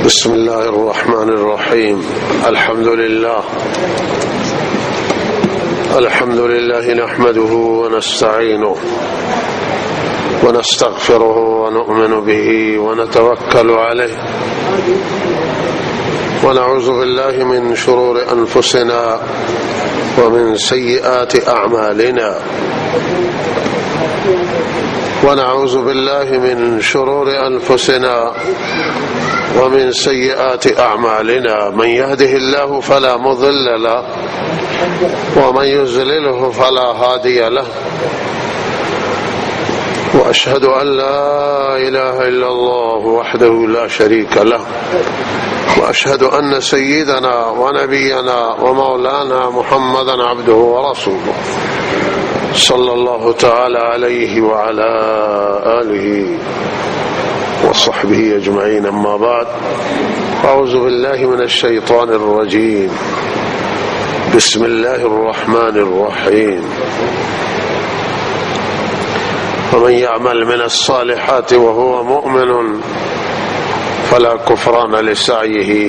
بسم الله الرحمن الرحيم. الحمد لله. الحمد لله نحمده ونستعينه ونستغفره ونؤمن به ونتوكل عليه، ونعوذ بالله من شرور أنفسنا ومن سيئات أعمالنا، ونعوذ بالله من شرور أنفسنا ومن سيئات أعمالنا. من يهده الله فلا مضل له، ومن يضلله فلا هادي له. وأشهد أن لا إله إلا الله وحده لا شريك له، وأشهد أن سيدنا ونبينا ومولانا محمدا عبده ورسوله، صلى الله تعالى عليه وعلى آله وصحبه أجمعين. أما بعد، أعوذ بالله من الشيطان الرجيم. بسم الله الرحمن الرحيم. ومن يعمل من الصالحات وهو مؤمن فلا كفران لسعيه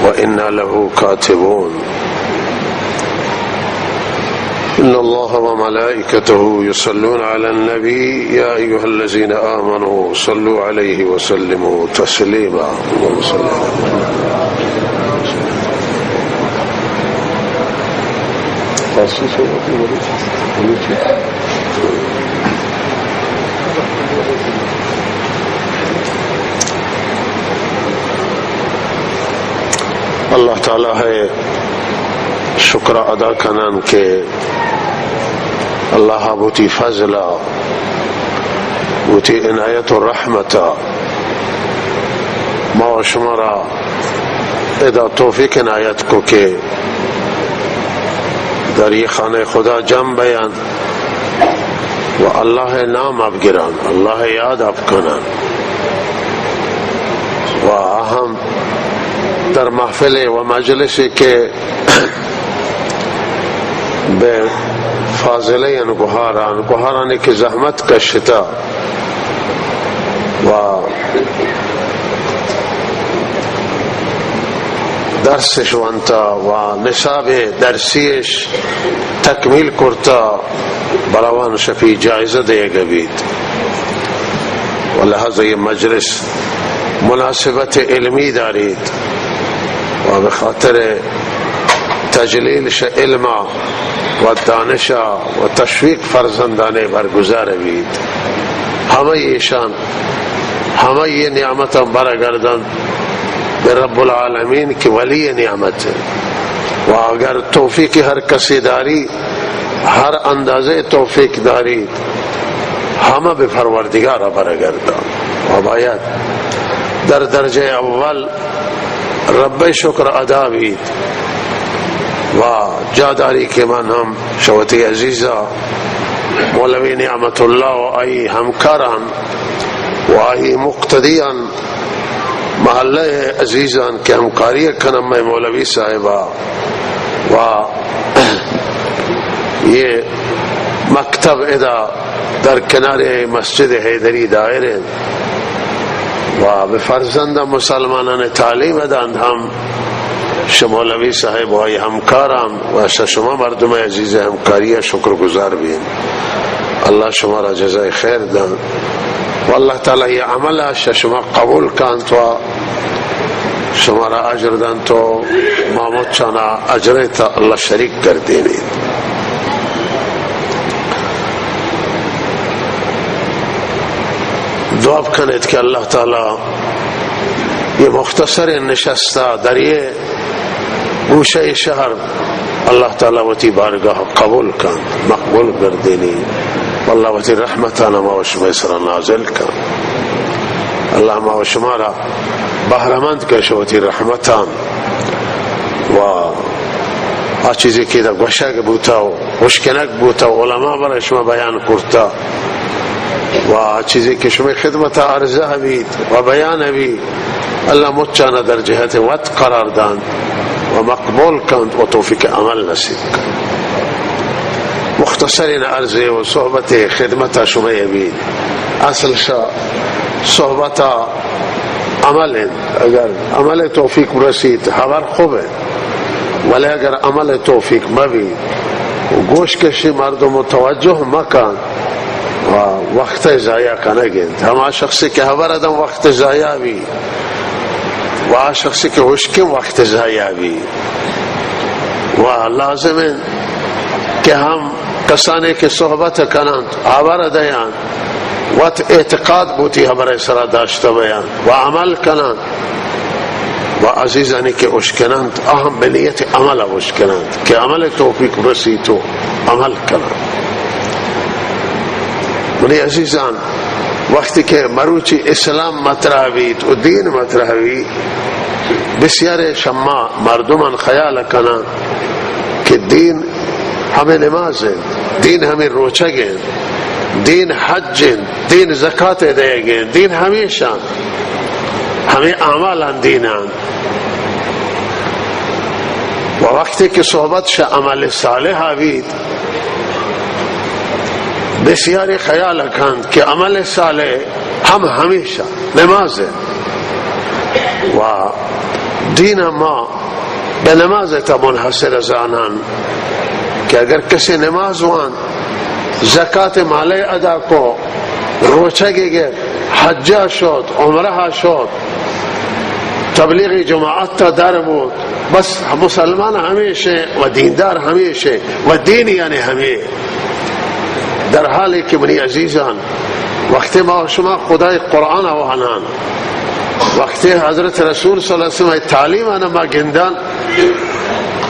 وإنا له كاتبون. إن الله وملائكته يصلون على النبي، يا أيها الذين آمنوا صلوا عليه وسلموا تسليما. اللهم صل على محمد. اللہ تعالی ءِ شکر ادا کنان کہ اللہ ءَ بوتی فضل ءَ، بوتی عنایت و رحمت ءَ ما و شمارا ادا توفیق عنایت کو کہ در یہ خانہ خدا جمع بیان و اللہ ءِ نام اب گران، اللہ ءِ یاد اب کنان و اہم در محفل و مجلس کہ بہ فاضلین گوہاران، گوہارانی کہ زحمت کشتا و درسش وانتا و نصاب درسیش تکمیل کرتا، براوان شفی جائزہ دیگا بیت و لہذا یہ مجلس مناسبت علمی داریت و بخاطر تجلیل شہ علم و دانش و تشویق فرزندانے برگزار بیت۔ ہمہ ایشان، ہمہ یہ نعمتاں برگردن بہ رب العالمین کہ ولی نعمت و اگر توفیق ہر کسی داری، ہر اندازے توفیق داری، ہمہ بہ پروردگار برگردان و باید در درجہ اول رب شکر ادا بیت و جاداری کہ من ہم شہ وتی عزیزا مولوی نعمت اللہ و آئی ہمکاران و آئی مقتدیان، محلہ عزیزان کہ ہمکاری کنم مئے مولوی صاحبا و یہ مکتب ادا در کنار مسجد حیدری دائر انت و بہ فرزند مسلمانان تعلیم دانت ہم شہ مولوی صاحب و آئی ہمکاران و شہ شما مردم عزیز ہمکاری شکر گزار بین۔ اللہ شمارا جزائے خیر دان و اللہ تعالی یہ عمل شہ شما قبول کانت و شمارا اجر دنت و ما مچانا اجر تا اللہ شریک گردینیت۔ دعا بکنیت کہ اللہ تعالی یہ مختصر نشستہ در یہ گوشہ شہر اللہ تعالی وتی بارگاہ قبول کن، مقبول گردینی۔ اللہ وتی رحمتان ما و شمئے سرا نازل کن۔ اللہ ما و شمارا بہرمند کن شہ وتی رحمتان و آ چیزے کہ ادا گوشگ بوتا و ہشکنگ بوتا و علماء برای شما بیان کرتا و آ چیزے کہ شمئے خدمتا عرضہ بیت و بیان بیت، اللہ مچانا در جہت وت قرار دانت و مقبول کنت و توفیق عمل نصیب کنت۔ مختصرین عرضے و صحبت خدمتا شمئے بیت۔ اصل شہ صحبتا عمل انت، اگر عمل توفیق برسیت، ہبر خوب انت، ولی اگر عمل توفیق مبیت و گوش کشی مردم و توجہ مکن، و وقت ضائع کنگ انت۔ ہما شخصی کہ ہبر دن وقت ضائع بی، و آ شخصی کہ ہشکن وقت ضائع بی۔ و لازم انت کہ ہم کسانی کہ صحبت کننت، ہبر دینت، وت اعتقاد بوتی ہبرئے سرا داشتہ بیان و عمل کننت۔ و عزیزانی کہ اشکننت، آ ہم بہ نیت عمل اشکننت کہ عمل توفیق رسیت و عمل کننت۔ منی عزیزان، وقتی کہ مروچی اسلام مطرح بیت و دین مطرح بیت، بسیارے شما مردمان خیال کننت کہ دین ہمے نماز انت، دین ہمے روچگ انت، دین حج انت، دین زکات دئیگ انت، دین ہمیش انت، ہمے اعمالان دین انت۔ و وقتی کہ صحبت شہ عمل صالح بیت، بسیارے خیال کننت کہ عمل صالح ہم ہمیش انت، نماز انت۔ و دین ما بہ نماز تا منحصر زاننت کہ اگر کسی نماز وانت، زکات مالئے ادا کو، روچگے گپت، حجا شت، عمرہا شت، تبلیغ جماعت تا در بوت، بس مسلمان ہمیش انت و دیندار ہمیش انت و دین یعنی ہمے۔ در حالی کہ منی عزیزان، وقتی ما و شما خدائے قرآن وانان، وقتی حضرت رسول صلی اللہ علیہ وسلم تعلیمان ما گندان،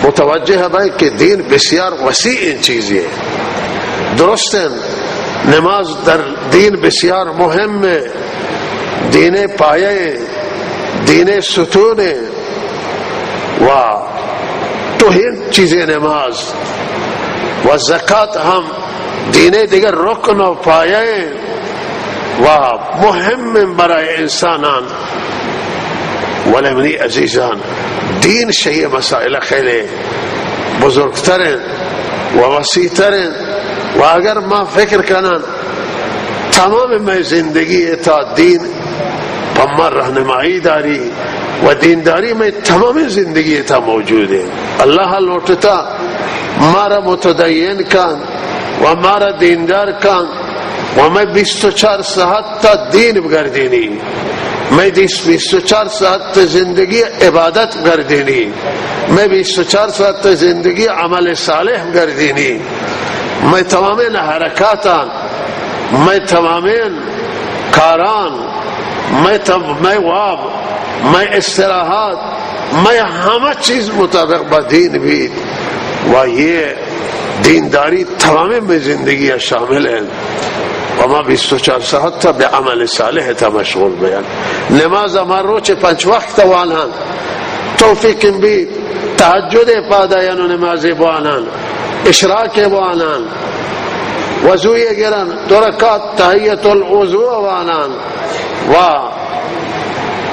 متوجہ بئے کہ دین بسیار وسیع انت چیزے۔ درست انت، نماز در دین بسیار مہم انت، دین پایہ انت، دین ستون انت و توہین چیزے نماز و زکات ہم دین دگہ رکن و پایہ انت و مہم انت برای انسانان۔ ولے منی عزیزان، دین شہ اے مسائل خیلی بزرگتر انت و وسیعتر انت و اگر ما فکر کنن تمام مئے زندگی تا دین پہ ما رہنمائی داری و دینداری مئے تمام زندگی تا موجود انت۔ اللہ لوٹتا مارا متدین کن و مارا دیندار کن و مئے بیست و چار ساعت تا دین بگردینی، مئے دیس-، بیست و چار ساعت تا زندگی عبادت بگردینی، مئے بیست و چار ساعت تا زندگی عمل صالح بگردینی، مئے تمامیں حرکاتان، مئے تمامیں کاران، مئے تم-، مئے واب، مئے استراحت، مئے ہمہ چیز مطابق با دین بیت و اے دینداری تمامیں مئے زندگی شامل انت و ما بیست و چار ساعت تا بہ عمل صالح تا مشغول بیان۔ نماز ما روچ پنچ وقت وانان، توفیق بیت تہجد پادا یعنی نماز بوانان، اشراق بوانان، وضوئے گرن، دو رکعت تحیت الوضو وانان و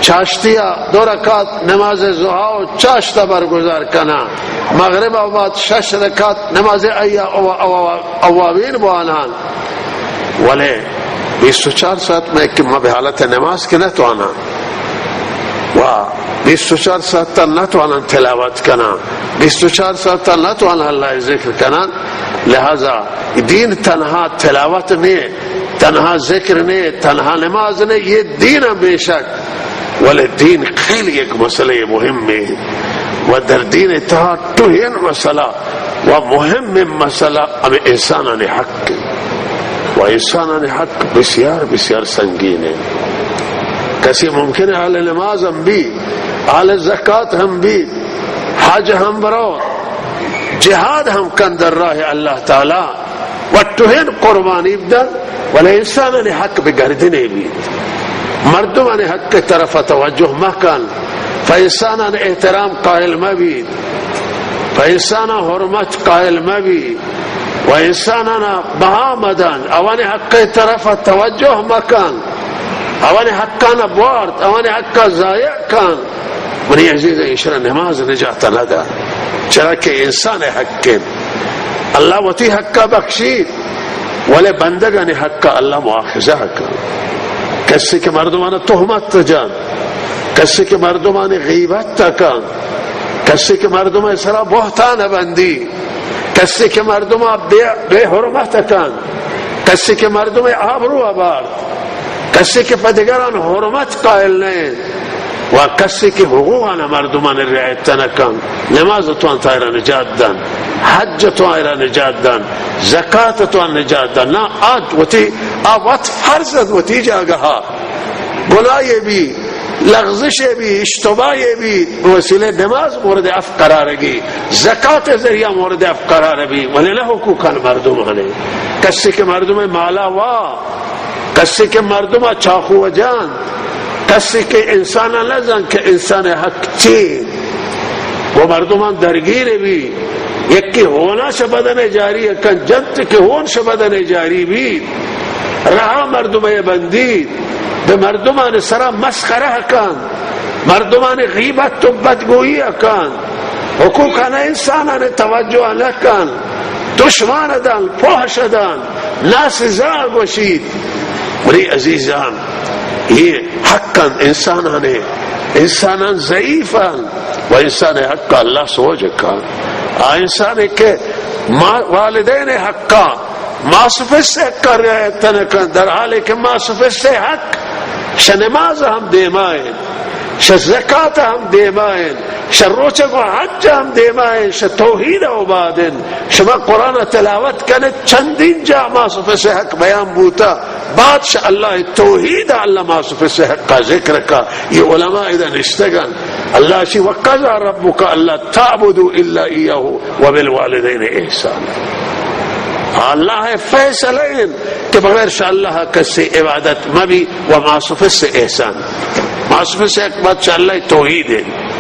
چاشتیا دو رکعت نماز ضحی و چاشت برگزار کنان، مغرب و بعد شش رکعت نماز ایا-، او-، او-، اوابین بوانان۔ ولے بیست و چار ساعت مئے کہ ما بہ حالت نماز کہ نتوانان و بیست و چار ساعت تا نتوانان تلاوت کنان، بیست و چار ساعت تا نتوانان اللہ ذکر کنان۔ لہذا دین تنہا تلاوت نے، تنہا ذکر نے، تنہا نماز نے، اے دین بے شک، ولے دین خیلی یک مسئلہ مہمے و در دین تہا ٹوہین مسئلہ و مہمیں مسئلہ ہمے انسانانی حق انت و انسانانی حق بسیار بسیار سنگین انت۔ کسی ممکن انت اہل نماز ہم بیت، اہل زکات ہم بیت، حج ہم بروت، جہاد ہم کنت در راہ اللہ تعالی و ٹوہین قربانی بدنت، ولے انسانانی حق بہ گردنے بیت۔ مردمانی حق طرف توجہ مکن، پہ انسانان احترام قائل مبیت، پہ انسانان حرمت قائل مبیت و انسانان بہا مدن، آوانی حق طرف توجہ مکن، آوانی حقان بوارت، آوانی حق ضائع کن۔ منی عزیز، ایشرا نماز نجات ندا، چرا کہ انسان حق انت۔ اللہ وتی حق بخشیت، ولے بندگانی حق اللہ مواخذہ کن۔ کسی کہ مردمان تہمت جن، کسی کہ مردمانی غیبت کن، کسی کہ مردمانی سرا بہتان بندی، کسی کہ مردما بے، بے حرمت کن، کسی کہ مردم آبرو بارت، کسی کہ پہ دگران حرمت قائل نہ انت و کسی کہ حقوقان مردمان رعایت نہ کن، نماز توان تایرا نجات دن، حج توان ایرا نجات دن، زکات توان نجات دن۔ نہ، آ وتی، آ وت فرض ات وتی جاگہا۔ گناہے بی، لغزشے بی، اشتباہے بی، بہ وسیلہ نماز مورد عفو قرار گی، زکات ذریعہ مورد عفو قرار بی، ولی نہ حقوقان مردمانے۔ کسی کہ مردم مالا وا، کسی کہ مردم چاخو جان، کسی کہ انسان نزان کہ انسان حق چی، و مردمان درگیر بی، یکی ہونا شہ بدن جاری کن، جنت کہ ہون شہ بدن جاری بی، رہا مردم بندی، بہ مردمان سرا مسخرہ کن، مردمان غیبت و بدگوئی کن، حقوقان انسانان توجہ نہ کن، دشمان دان، پوہش دان، ناسزا گوشیت۔ منی عزیزان، یہ حقاں انسانانے، انسانان ضعیفان و انسان حق اللہ سوج کن۔ آ انسانے کہ ما، والدین حقا، ماس و پس حقا رعایت نہ کن، در حالی کہ ماس و پس حق شہ نماز ہم دیما انت، شہ زکات ہم دیما انت، شہ روچگ و حج ہم دیما انت، شہ توحید و بعد انت۔ شما قرآن تلاوت کنت، چندین جا ماس و پس حق بیان بوتا، بعد شہ اللہ توحید اللہ ماس و پس حق ذکر کا۔ یہ علماء ادا نشتگن۔ اللہ شی وقضى ربك ألا تعبدوا إلا إياه وبالوالدين إحسانا۔ اللہ فیصلہ انت کہ بغیر شہ اللہ کسی عبادت مبی و ماس و پس احسان۔ ماس و پس حق بعد شہ اللہ توحید انت۔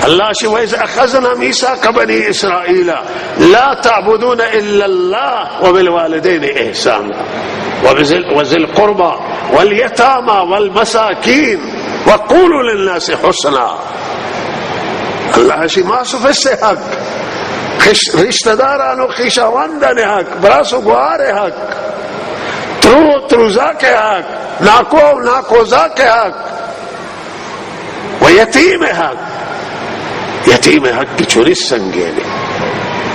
اللہ شی وإذ أخذنا ميثاق بني إسرائيل لا تعبدون إلا الله وبالوالدين إحسانا وبذي، وذي القربى واليتامى والمساكين وقولوا للناس حسنا۔ اللہ شی ماس و پس حق، خش، رشتہ داران و خیشاوندان حق، براس و گوار حق، ترو و تروزاک حق، ناکو و ناکوزاک حق، و یتیم حق، یتیم حق کہ چوری سنگینے۔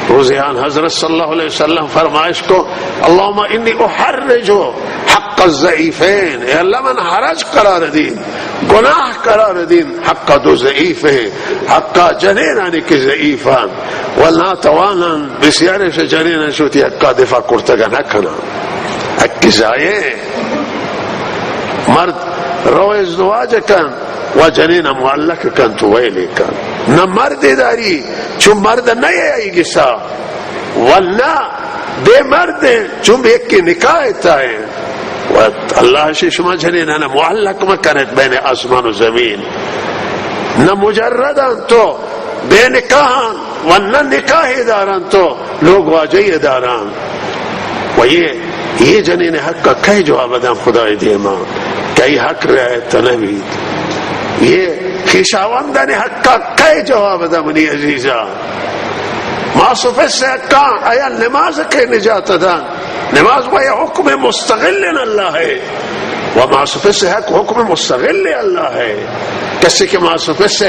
روزے آن حضرت صلی اللہ علیہ وسلم فرمائش کو، اللهم إني أحرج حق الضعيفين، اے اللہ من حرج قرار دین، گناہ قرار دین حق دو ضعیف ہیں، حق جنینانی کہ ضعیفان و ناتوانان، بسیارش جنینان شوتی حق دفاع کرتگ نہ کنان۔ حق ضائع۔ مرد رو ازدواج کن و جنین معلق کن تو ویلی کن۔ نہ مرد داری، چون مرد نہ آئی گسا، و نہ بے مرد چون بے یکی نکاح تائیں۔ و اللہ شی شما جنین نہ معلق مکنت بین آسمان و زمین۔ نہ مجردان تو بے نکاحان و نہ نکاح داران تو لوگ واجہ داران۔ و یہ، یہ جنین حق کا کئے جواب دن خدای دیما کہ ای حق رعایت نہ بیت؟ یہ خیشاوندان حق کا کئے جواب دن منی عزیزا؟ ماس و پس حقا آیا نماز کہ نجات دن؟ نماز و یہ حکم مستقل اللہ ہے و ماس و پس حق حکم مستقل اللہ ہے۔ کسی کہ ماس و پس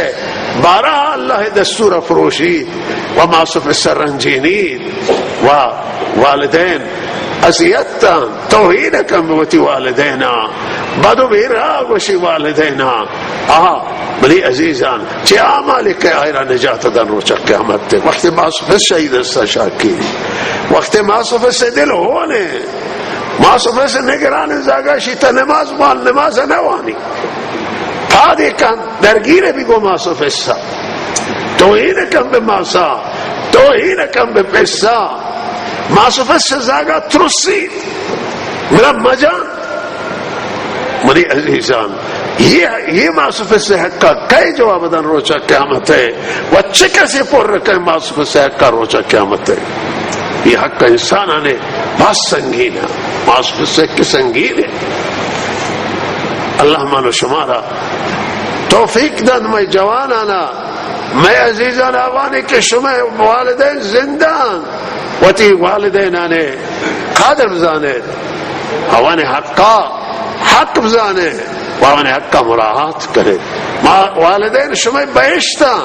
بارہ اللہ دستور فروشی و ماس و پس رنجینی و والدین اذیت دان، توہین کن بہ وتی والدینا، بد و بیرا گوشی والدینا۔ آہا، منی عزیزان، چہ اعمال کہ آئرا نجات دن روچ قیامت تے۔ وقت ماس و پس شہید است شاکی، وقت ماس و پس دل ہونے، ماس و پس نگران زاگا شیتا نماز وان، نماز نہ وانی۔ پادے کن درگیر بی گو ماس و پسا۔ توہین کن بہ ماسا، توہین کن بہ پسا۔ ماس و پس زاگا ترسی، مرا مجان۔ منی عزیزان، یہ، یہ ماس و پس حقا کئے جواب دن روچا قیامت ہے؟ و چہ کسی پر کئے ماس و پس حقا روچا قیامت ہے؟ یہ حق انسانانے باز سنگین ہے، ماس و پس حق سنگین ہے۔ اللہ من و شمارا توفیق دن، مئے جوانانا، مئے عزیزان آوانی کہ شمئے والدین زندان، وتی والدینانے قدر بزانے، آوانی حقا حق بزانے، و آوانی حق ءَ مراعات کنیں۔ ما والدین شمئے بہشت اَں،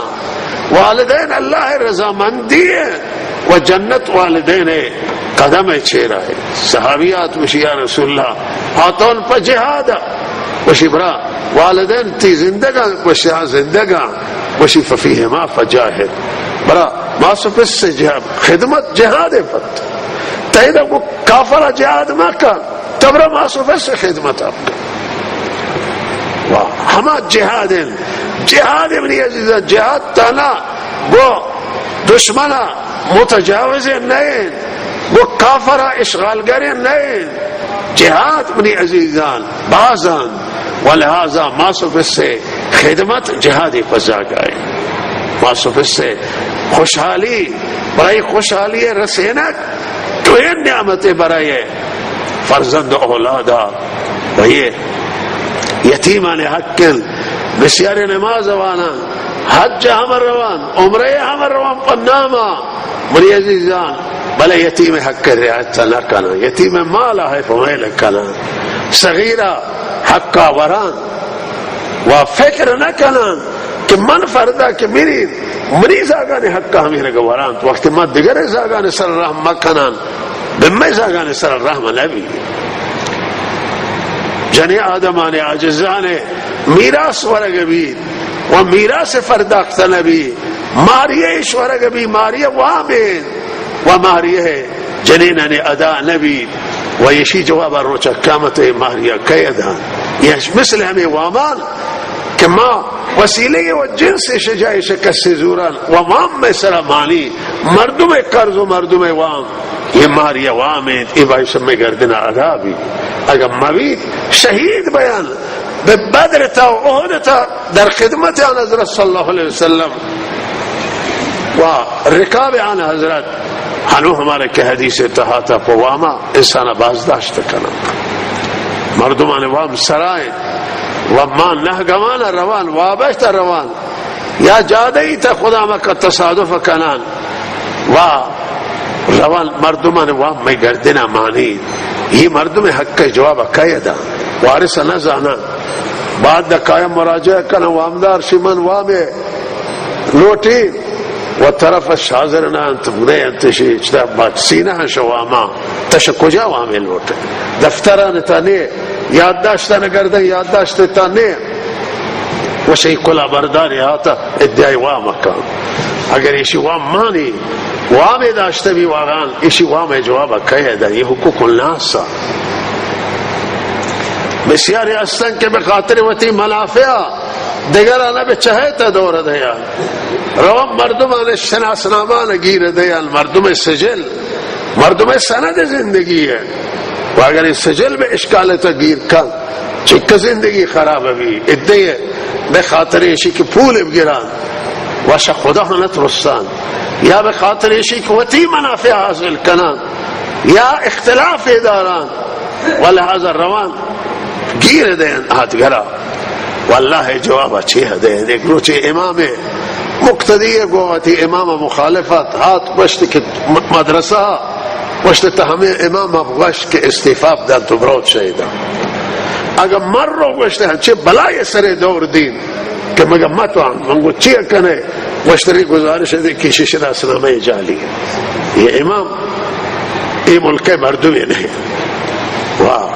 والدین اللہ ءِ رضامندی اِنت و جنت والدین ءِ قدم ءِ چیرا اِنت۔ صحابی آت گوشی، یا رسول اللہ، آتون پہ جہاد ءَ۔ گوشی، برا، والدین تئی زندگ اَں؟ گوشی، ہاں، زندگ اَں۔ گوشی، ففیہما فجاہد۔ برا، ماس و پس ءِ جہاد، خدمت جہاد ءِ پت۔ تئی دا گو کافر ءَ جہاد مکن۔ تبرا ماس و پس ءِ خدمت ءَ۔ واہ، ہما جہاد اِنت۔ جہاد، منی عزیزاں، جہاد تہنا گو دشمن ءَ متجاوز نہ اِنت، گو کافر ءَ اشغالگر نہ اِنت۔ جہاد، منی عزیزاں، باز اَنت، و لہذا ماس و پس ءِ خدمت جہاد ءِ پزاگا اِنت۔ ماس و پس ءِ خوشحالی، برای خوشحالی ءِ رسینگ، دوئیں نعمت برای فرزند و اولادا۔ و یہ یتیمانی حق اِنت۔ بسیاری نماز وانان، حج ہم روان، عمرہ ہم روان پہ ناما، منی عزیزان، بلے یتیم ءِ حق ءِ رعایت نہ کنان، یتیم ءِ مال ءَ حیف و میل کنان، صغیر ءِ حق ءَ وران و فکر نہ کنان کہ من فردا کہ مرین، منی زاگانی حق ءَ ہمے رنگ وران، وقتی ما دگرے زاگانی سر رحم مکنان، بہ مئے زاگانی سر رحم نبی۔ جنیں آدمانی عاجزانی میراث ورگ بیت و میراث پرداخت نبی، ماریہ اِش ورگ بی، ماریہ وام اِنت و ماریہ جنینانی ادا نبیت و ایشی جواب ءَ روچ قیامت ءَ ماریہ کئے دان؟ یہ مثل ہمے وامان کہ ما وسیلہ و جنس شجاع شکست زوران و وام مئے سرا مانی، مردم قرض و مردم وام، یہ ماریہ وام اِنت، یہ باعث مئے گردن ادا بی۔ اگر مبیت، شہید بیان، بہ بدر تا و احد تا در خدمت آن حضرت صلی اللہ علیہ وسلم و رکاب آن حضرت، ہنو ہمارے کہ حدیث تہا تا پہ واما انسان بازداشت کنن۔ مردمان وام سرائیں و ما نہ گمان روان، وابشت روان، یا جادہ ای تا خدا مکہ تصادف کنان و روان مردمان وام مئے گردنا مانی۔ یہ مردم حق جواب کئے دا؟ وارث نہ زانا۔ بعد دا کایا مراجعہ کنا وامدار شی من وامے لوٹی و طرف حاضر نہ انت، بنے انت شی چدا بات سینہ شو واما۔ تش کجا وامے لوٹے؟ دفتران تا نے، یادداشتان گردن یادداشت تا نے۔ و شی کلا برداری آتا ادعای وام کن۔ اگر ایشی وام مانی، وام داشتہ بی واران، ایشی وام جواب کئے دا؟ یہ حقوق الناس۔ بسیاری ہستن کہ بہ خاطر وتی منافع دگران بہ چہے تا دور دیا۔ روان مردمان شناسنامان گیر دیا، مردم سجل، مردم سند زندگی ہے۔ و اگر یہ سجل بہ اشکال تا گیر کن، چک زندگی خراب بی۔ ادے بہ خاطر ایشی کہ پول بگران، وش خدا نہ ترسان، یا بہ خاطر ایشی کہ وتی منافع حاصل کنان، یا اختلاف داران، و لہذا روان گیر دین آتگرا۔ واللہ جواب چی دین؟ ایک روچے امام مقتدی گو وتی امام مخالفت ہات گوشت کہ م-، مدرسہ گوشت تا ہمیں امام اب گوشت کہ استعفا بدن تو بروت شہیدا۔ اگہ مر رو گوشت ہنچے بلائے سرے دور دین کہ مگہ متوان، من گو چی کنے؟ گوشت ری گزارش دے کہ ششنا اسلام جعلی۔ یہ امام اے ملک مردمی نہیں۔ واہ،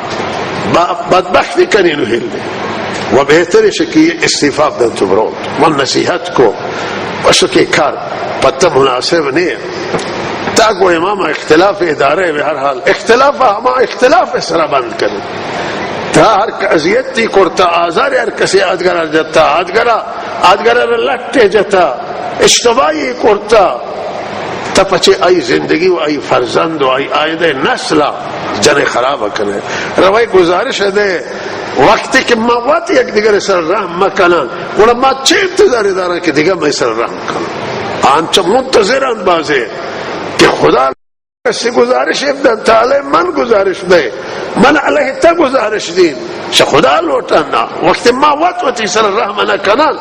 با-، بدبختی کنی نو ہل۔ و بہتر ہے کہ استعفا بدن تو بروت۔ من نصیحت کو، پشو کہ کار پتہ مناسب نہیں۔ تا گو امام اختلاف ادارے، بہرحال اختلاف ہما اختلاف سرا بند کرے۔ تا ہر اذیتی کرتا، آزار ہر کسی آدگرا جتا، آدگرا، آدگرا لٹے جتا، اشتباہی کرتا، تا پچے آئی زندگی و آئی فرزند و آئی آئندہ نسل جنے خراب کنے۔ روی گزارش دے، وقتی کہ ما وت یک دیگر سر رحم مکنن، گڑا ما چے انتظار دارن کہ دیگر مئے سر رحم کنن؟ آنچہ منتظرن بازے کہ خدا کسی گزارش بدن، تا علیہ من گزارش دے، من علیہ تا گزارش دین۔ شہ خدا لوٹن نا، وقتی ما وت وتی سر رحم نہ کنن،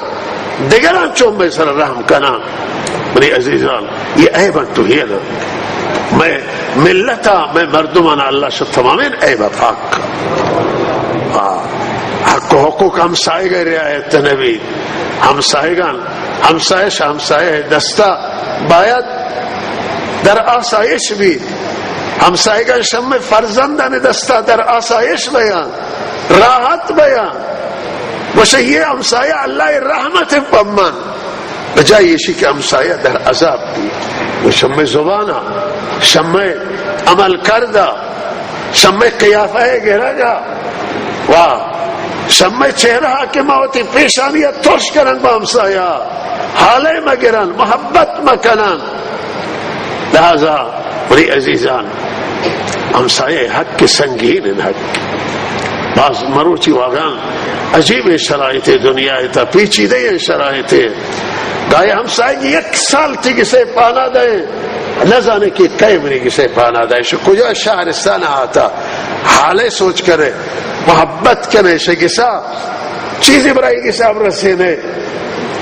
دگران چون مئے سر رحم کنن؟ منی عزیزان، یہ عیب انت تو یہ نا۔ مئے ملتا، مئے مردمان اللہ شہ تمامین عیب پاک۔ ہاں۔ حق و حقوق ہمسایگ ء رعایت نہ بیت۔ ہمسایگان، ہمسایش ہمسایہ دستا باید در آسایش بیت۔ ہمسایگان شمئے فرزندان دستا در آسایش بیان، راحت بیان۔ گوشے یہ ہمسایہ اللہ رحمت پمن۔ بجائے ایشی کہ ہمسایہ در عذاب بی، و شمئے زبانا، شمئے عمل کردا، شمئے قیافہ گرگا، و شمئے چہرہ کہ ما وتی پیشانی ترش کنن با ہمسایہ، حالے مگرن، محبت مکنن۔ لہذا منی عزیزان، ہمسایہ حق سنگین حق۔ باز مروچی واقعاً عجیب شرائط دنیا تا، پیچیدہ شرائط۔ گاہے ہمسایگ یک سال تی گسے پانا دے، نہ زانے کہ کئے منی گسے پانا دے، شو کجا شہرستان آتا، حالے سوچ کرے، محبت کنے، شے گسا چیزی برائی گسا برسینے۔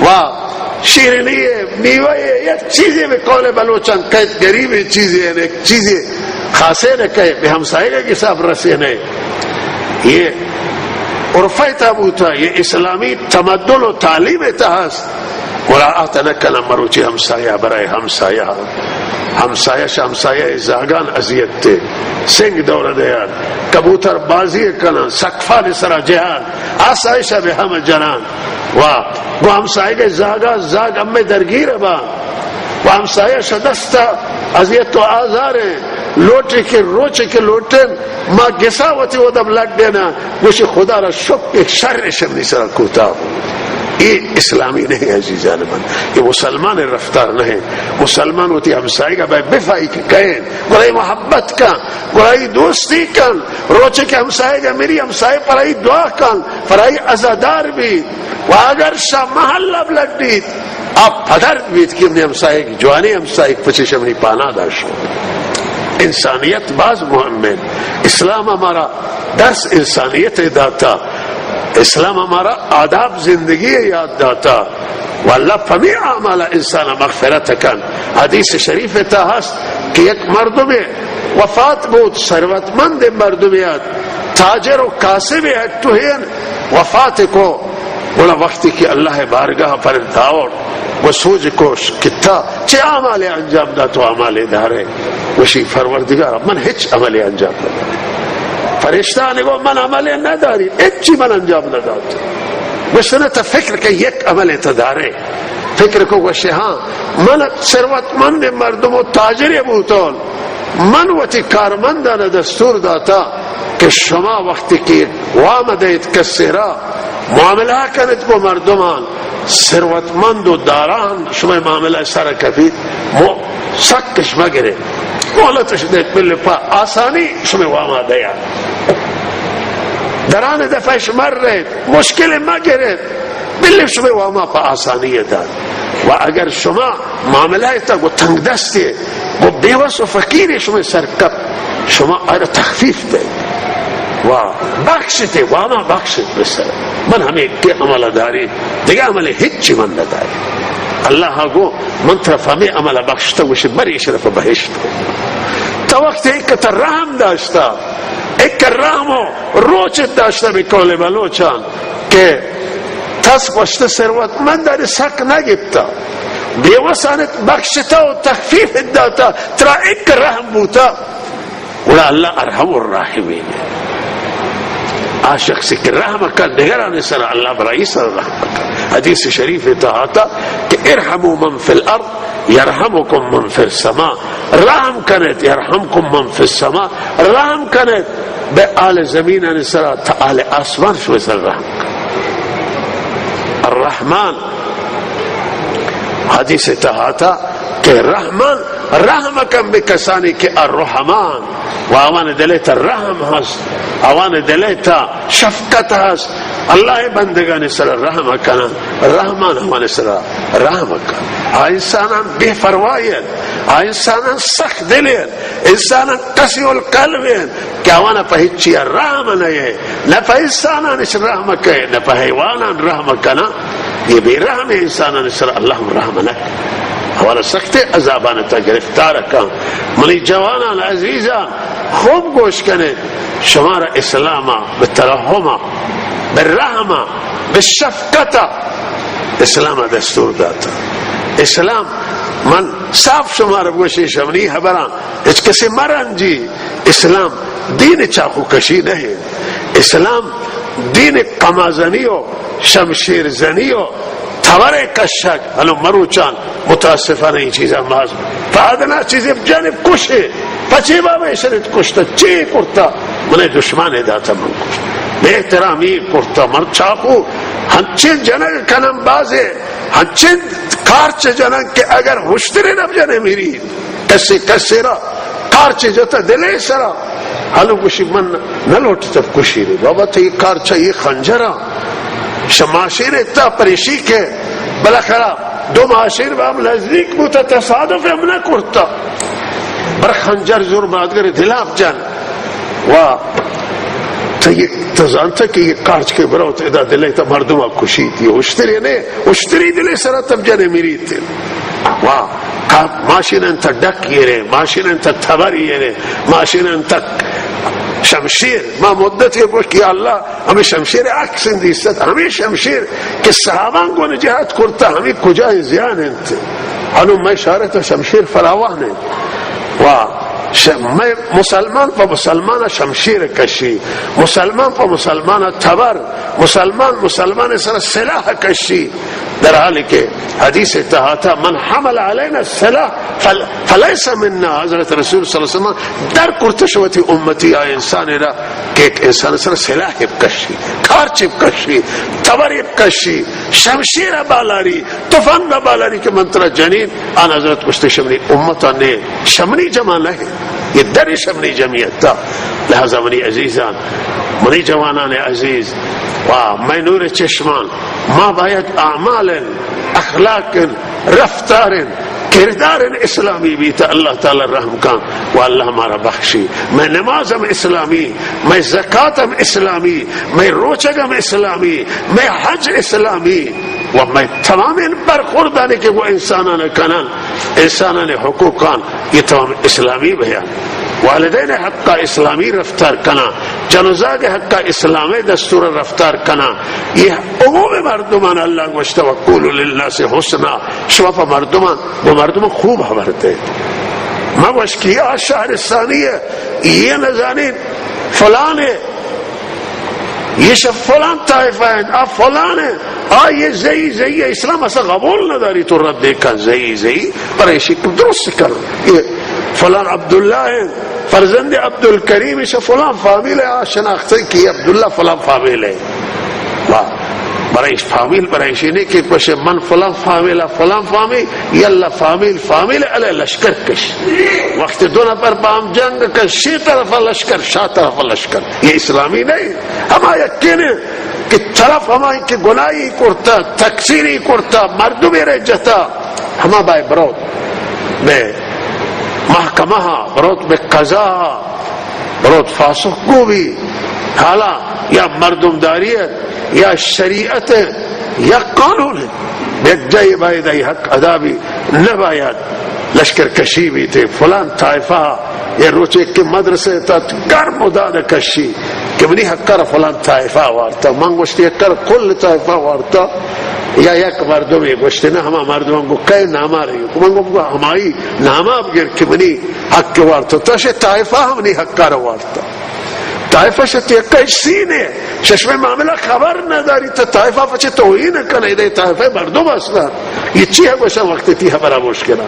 واہ، شیرینی ہے، میوہ ہے، یک چیزے بہ قول بلوچان کئیت، غریب چیزے ہے، یک چیزے خاصے نہ کئے، بہ ہمسایگا گسا برسینے۔ یہ عرفے تا بوتا، یہ اسلامی تمدن و تعلیم تا ہست۔ مراعات نہ کنن مروچی ہمسایہ، برائے ہمسایہ، ہمسایہ شہ ہمسایہ زاگان اذیت تے، سنگ دور دیان، کبوتر بازی کنن، سقفان سرا جہان، آسایش بہ ہم جنان۔ و گو ہمسایگ زاگا زاگ ہمے درگیر با، و ہمسایہ شہ دستا اذیت و آزاریں، لوٹے کہ روچے کہ لوٹن، ما گسا وتی ودب لڈینا، گوشی خدا را شکر کہ شر شمنی سرا کوتا۔ یہ اسلامی نہیں عزیزان من، یہ مسلمان رفتار نہیں۔ مسلمان وتی ہمسایگا بہ بفائی کہ کئین، گڑا محبت کن، گڑا دوستی کن، روچے کہ ہمسایگا مری ہمسایہ پرائی دعا کن، پرائی عزادار بی، و اگر شہ محلہ بلڈیت، آ پدرد بیت کہ منی ہمسایگ، جوانی ہمسایگ پچش منی پانا داشت۔ انسانیت باز مہم ہے۔ اسلام ہمارا درس انسانیت داتا۔ اسلام ہمارا آداب زندگی یاد داتا۔ و اللہ پمی اعمال انسان مغفرت کن۔ حدیث شریف تا ہست کہ یک مردم وفات بود، ثروتمند مردم ات، تاجر و کاسب ات، توہین وفات کو۔ گڑا وقتی کہ اللہ بارگاہ پر داور و سوج کوش کتا، چہ اعمال انجام دات و اعمال دارے؟ وشی پروردگار، من ہچ عمل انجام نہ داری۔ فرشتہ نے گو من عمل نہ داری، ہچی من انجام نہ دات۔ گوشتن تا فکر کہ یک عمل تا دارے۔ فکر کو گوشے ہاں، من ثروتمند مردم و تاجر بوتون، من وتی کارمندان دستور داتا کہ شما وقتی کہ وام دئیت کسے را، معاملہ کنت گو مردمان، ثروتمند و داران شما معاملہ سر کپیت، مو سکش مگرے، مہلتش دئیت، بلے پہ آسانی شما واما دیا۔ دران دفعش مر رہت، مشکل مگرت، بلے شما واما پہ آسانی دات۔ و اگر شما معاملہ تا گو تنگ دستے، گو بیوس و فقیر شما سر کپ، شما آرا تخفیف دے و بخشتے، واما بخشت بسر۔ من ہمیں کہ عمل داری، دیگہ عمل ہچی من نداری۔ اللہ گو من طرف ہمیں عمل بخشتا، وشی بری شرف بہشت۔ تا وقت ایک تا رحم داشتا، ایک رحم و روچ داشتا، بہ قول بلوچان کہ تس گوشت ثروتمندانی سک نہ گپتا، بیوسانت بخشتا و تخفیف داتا، ترا ایک رحم بوتا، گڑا اللہ ارحم الراحمین۔ آ شخصی کہ رحم کن دگرانی سر، اللہ برائی سر رحم کن۔ حدیث شریف تا آتا کہ ارحموا من فی الارض یرحمکم من فی السماء۔ رحم کنت، یرحمکم من فی السماء، رحم کنت بہ آل زمینانی سرا، تا آل آسمان شما سر رحم کن۔ الرحمن، حدیث تہا آتا کہ رحمان رحم کن بہ کسانی کہ الرحمان، و آوان دل تا رحم ہست، آوان دل تا شفقت ہست۔ اللہ بندگان سر رحم کنن، رحمان آوان سر رحم کن۔ آ انسانان بے پرواہ انت، آ انسانان سخت دل انت، انسانان قسی القلب انت کہ آوان پہ ہچی رحم نہ، نہ پہ انسانان اش رحم کئے، نہ پہ حیوانان رحم کنا۔ یہ بے رحم انسانان سر اللہ رحم نہ۔ آوان سخت عذابان تا گرفتار کن۔ منی جوانان عزیزان، خوب گوش کنے، شمارا اسلام بہ ترحم، بہ رحم ءَ، بہ شفقت ءَ اسلام ءَ دستور داتا۔ اسلام، من صاف شمارا بگوشی، شمنی حبراں ہچ کسی مرنجی۔ اسلام دین چاقو کشی نہ انت۔ اسلام دین قمع زنی و شمشیر زنی و تبر کشگ، ہنو مروچان متاسفانہ اے چیزا ماز پہ ادنا چیزے جنب کشے، پچے بابا ایشرت کشتا، چے کرتا؟ منے دشمن داتا من کشت، بے احترامی کرتا، من چاقو ہنچیں جنگ کنن بازے، ہنچیں کارچ جنن کہ اگر ہشترے نہ بجنے میری، کسے کسے را کارچ جتا دلے سرا۔ ہنو گوشی من نہ لوٹتا کشی رے۔ بابا تو یہ کارچا یہ خنجرا شماشیر تا پریشی کے، بالاخرہ دو ماشیر با ہم نزدیک بوتا، تصادف ہم نہ کرتا۔ بر خنجر زور بادگر دلاف جن۔ وا، تو یہ، تو زانتا کہ یہ کارچ کے برو تو ادا دلے تا مردم کشی تی۔ اشتری نے، اشتری دلے سرا تب جنے میری تی۔ وا، کا-، ماشین انت ڈک یہ رے، ماشین انت تبر یہ رے، ماشین انت شمشیر۔ ما مدت یہ گوشت کہ یا اللہ، ہمیں شمشیر عکس اندی ست، ہمیں شمشیر کہ صحابان گون جہاد کرتا، ہمیں کجا زیان انت۔ ہنو میں شارت شمشیر فراوان انت۔ وا، ش-، میں مسلمان پہ مسلمان شمشیر کشی، مسلمان پہ مسلمان تبر، مسلمان مسلمان سر سلاح کشی۔ در حالی کہ حدیث تہا تھا، من حمل علینا السلاح فل-، فلیس منا، حضرت رسول صلی اللہ علیہ وسلم در کرتش وتی امتی آ انسان را کہ ایک انسان سر سلاح بکشی، کارچ بکشی، تبر بکشی، شمشیر بالاری، تفنگ بالاری کہ من ترا جنین، آن حضرت گوشتے شمنی امتا نے، شمنی جمع نہ، یہ در شمنی جمعیت تا۔ لہذا منی عزیزان، منی جوانان عزیز، و میں نور چشمان، ما باید اعمال، اخلاق، رفتار، کردار اسلامی بیت، اللہ تعالی رحم کن و اللہ مارا بخشی۔ میں نماز ہم اسلامی، میں زکات ہم اسلامی، میں روچگ ہم اسلامی، میں حج اسلامی، و میں تمامیں برخوردانی کہ وہ انسانان کنن، انسانان حقوقان، یہ تمام اسلامی بیان۔ والدین حق اسلامی رفتار کنا، جنوزاگ حق اسلام دستور رفتار کنا۔ یہ عموم مردمان اللہ گوشت، وقولوا للناس حسنا، شما پہ مردمان، وہ مردمان خوب خبر دے۔ ما گوش کہ آ شہرستانی ہے، یہ نزانین فلان ہے، یہ شہ فلان طائفہ ہیں، آ فلان ہیں، آ یہ زئی، زئی ہے، اسلام اسا قبول نہ داری، تو رد دیکھا زئی، زئی، پر ایشی کو درست کر۔ یہ فلان عبداللہ ہیں، فرزند عبدالکریم، ایشا فلان فامیل ہے، آ شناخت ہے کہ یہ عبداللہ فلان فامیل ہے۔ واہ، برای فامیل، برای ایشی نہیں کہ پشے من فلان فامیل، فلان فامیل، یلا فامیل، فامیل علی لشکر کش۔ وقت دو نفر با ہم جنگ کش، شی طرف لشکر، شاہ طرف لشکر۔ یہ اسلامی نہیں۔ ہما یقین ہے کہ طرف ہمائی کہ گناہی کرتا، تقصیری کرتا، مردمی رہ جتا، ہما بائے بروت بہ محکمہ، بروت بہ قضا، بروت فاسق گو بی۔ حالا یا مردم داری ہے، یا شریعت ہے، یا قانون ہے۔ یک جائے باید ای حق ادا بی، نہ باید لشکر کشی بیتے۔ فلان طائفہ یہ روچے کہ مدرسے تا گرم و داد کشی کہ منی حق کر فلان طائفہ وارتا، من گوشتی حق کر کل طائفہ وارتا۔ یا یک مردمے گوشتے، نہ، ہما مردم گو کئے ناما رہی؟ من گو، گو ہمائی ناما بگر کہ منی حق وارتا۔ تو شے طائفہ ہم نی حق کر وارتا۔ طائفہ شتی حق سینے، ششمے معاملہ خبر نہ داری، تو طائفہ پچے توہین کنے، دے طائفہ مردم اصلا۔ یہ چی ہے گوشا وقت تی خبرہ مشکلہ؟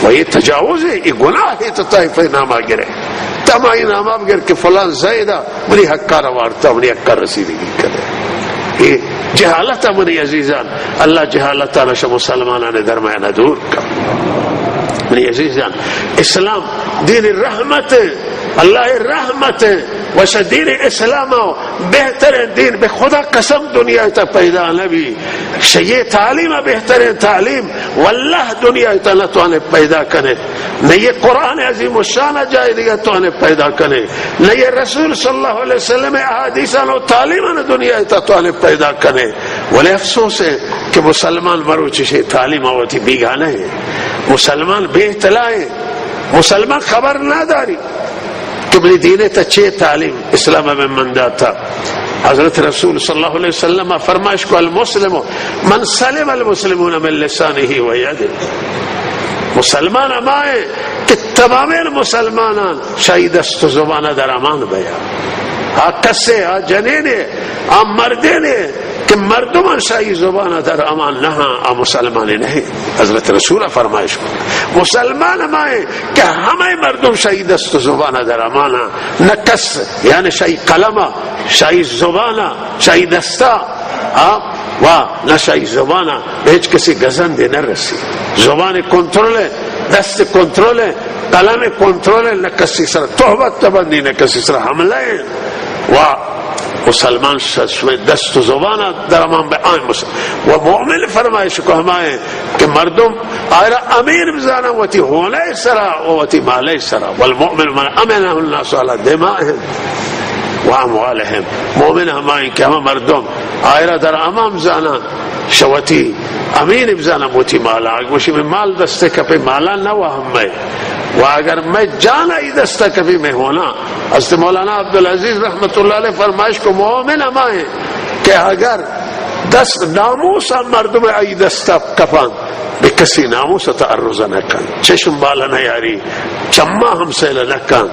و یہ تجاوز ہے، یہ گناہ ہے، تو طائفہ ناما گرے۔ تمائی ناما بگر کہ فلان زیدہ منی حق کار وارتا، منی حق کار رسیدگی کنے۔ یہ جہالت ہے منی عزیزان، اللہ جہالت آنا شما مسلمانان درمیان دور کن۔ منی عزیزان، اسلام دین رحمت ہے، اللہ رحمت ہے، وش دین اسلام ہو، بہترین دین، بہ خدا قسم دنیا تا پیدا نبی۔ شہ یہ تعلیم بہترین تعلیم واللہ دنیا تا نتوانے پیدا کنے۔ نہ یہ قرآن عظیم الشان جائے دیگہ توانے پیدا کنے، نہ یہ رسول صلی اللہ علیہ وسلم احادیثان و تعلیمان دنیا تا توانے پیدا کنے۔ ولے افسوس ہے کہ مسلمان مروچی شے تعلیم آواتی بیگانہ ہے، مسلمان بے اطلاع ہے، مسلمان خبر نہ داری کہ منی دین تا چے تعلیم اسلام میں من داتا۔ حضرت رسول صلی اللہ علیہ وسلم فرمائش کو: المسلم من سلم المسلمون من لسانه و یده۔ مسلمان ہما ہے کہ تمامیں مسلمانان شاہی دست و زبان در امان بیا۔ آ کسے، آ جنینے، آ مردینے کہ مردمان شاہی زبان در امان نہ، آ مسلمانے نہیں۔ حضرت رسول فرمائش کو: مسلمان ہما ہے کہ ہمے مردم شاہی دست و زبان در امان، نہ کس، یعنی شاہی قلم، شاہی زبان، شاہی دستا، آ، و نہ شاہی زبان بہ ہچ کسی گزندے نہ رسی۔ زبان کنترل ہے، دست کنترل ہے، قلم کنترل ہے، نہ کسی سر تہمت تبندی، نہ کسی سر حملہ ہے۔ و مسلمان ش-، شمئے دست و زبان در امان بہ آئیں مسلمان۔ و مؤمن فرمائش کو ہمائیں کہ مردم آئرا امین بزانن وتی ہونئے سرا و وتی مالئے سرا۔ والمؤمن من امنه الناس على دمائهم و اموالهم۔ مؤمن ہمائیں کہ ہما مردم آئرا در امان بزانن، شہ وتی امین بزانن وتی مالا۔ اگہ گوشی مئے مال دست کپے، مالا نہ وہمئے۔ و اگر مئے جان آئی دستا کپی، مئے ہونا۔ حضرت مولانا عبدالعزیز رحمت اللہ علیہ فرمائش کو: مؤمن ہمائیں کہ اگر دست ناموس مردم آئی دستا کپان، بہ کسی ناموس تعرض نہ کن، چشم بالا نہ یاری، چما ہم سیل نہ کن۔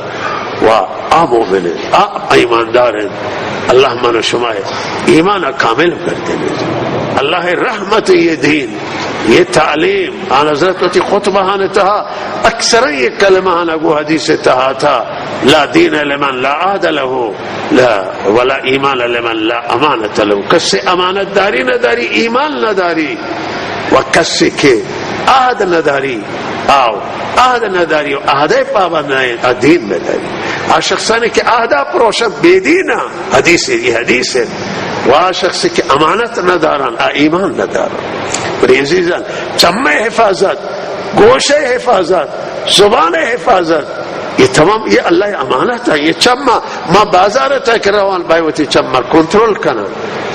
و آ مؤمن انت، آ ایماندار انت۔ اللہ من و شما ایمان کامل گردینیت۔ اللہ رحمت یہ دین، یہ تعلیم، آن حضرت وتی خطبہان تہا اکثرا یہ کلمہ آنا گو حدیث تہا تھا: لا دین لمن لا عهد له، لا، ولا ایمان لمن لا امانت له۔ کسے امانت داری نہ داری، ایمان نہ داری، و کسے کہ عہد نہ داری، آو، عہد نہ داری و عہدئے پابند نہ انت، آ دین نہ داری۔ آ شخصانی کہ عہدا پروشن بے دین انت، حدیث، یہ حدیث ہے۔ و آ شخص کہ امانت نہ دارن، آ ایمان نہ دارن۔ بلے عزیزان، چمئے حفاظت، گوشئے حفاظت، زبانئے حفاظت، یہ تمام، یہ اللہ امانت ہے۔ یہ چم ما، ما بازار تک روان، باید وتی چم ما کنترل کنن۔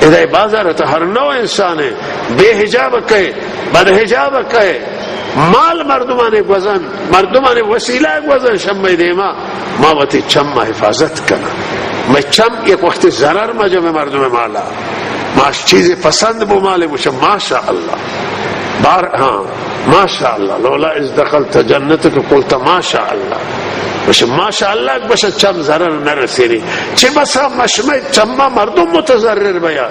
ادا بازار تک ہر نوع انسان ہے، بے حجاب کئے، بد حجاب کئے، مال مردمانے گوزن، مردمانے وسیلہ گوزن، شمئے دیما ما وتی چم ما حفاظت کنن۔ مئے چم یک وقت ضرر مجم مردم مالا۔ ماش چیزے پسند بو، مالے گوشہ ماشاءاللہ۔ بار، ہاں، ماشاءاللہ۔ لولا اذ دخلت جنتک قلت ماشاءاللہ۔ گوشہ ماشاءاللہ، گوشہ چم ضرر نہ رسینی۔ چہ بسا مشمئے چما مردم متضرر بیا۔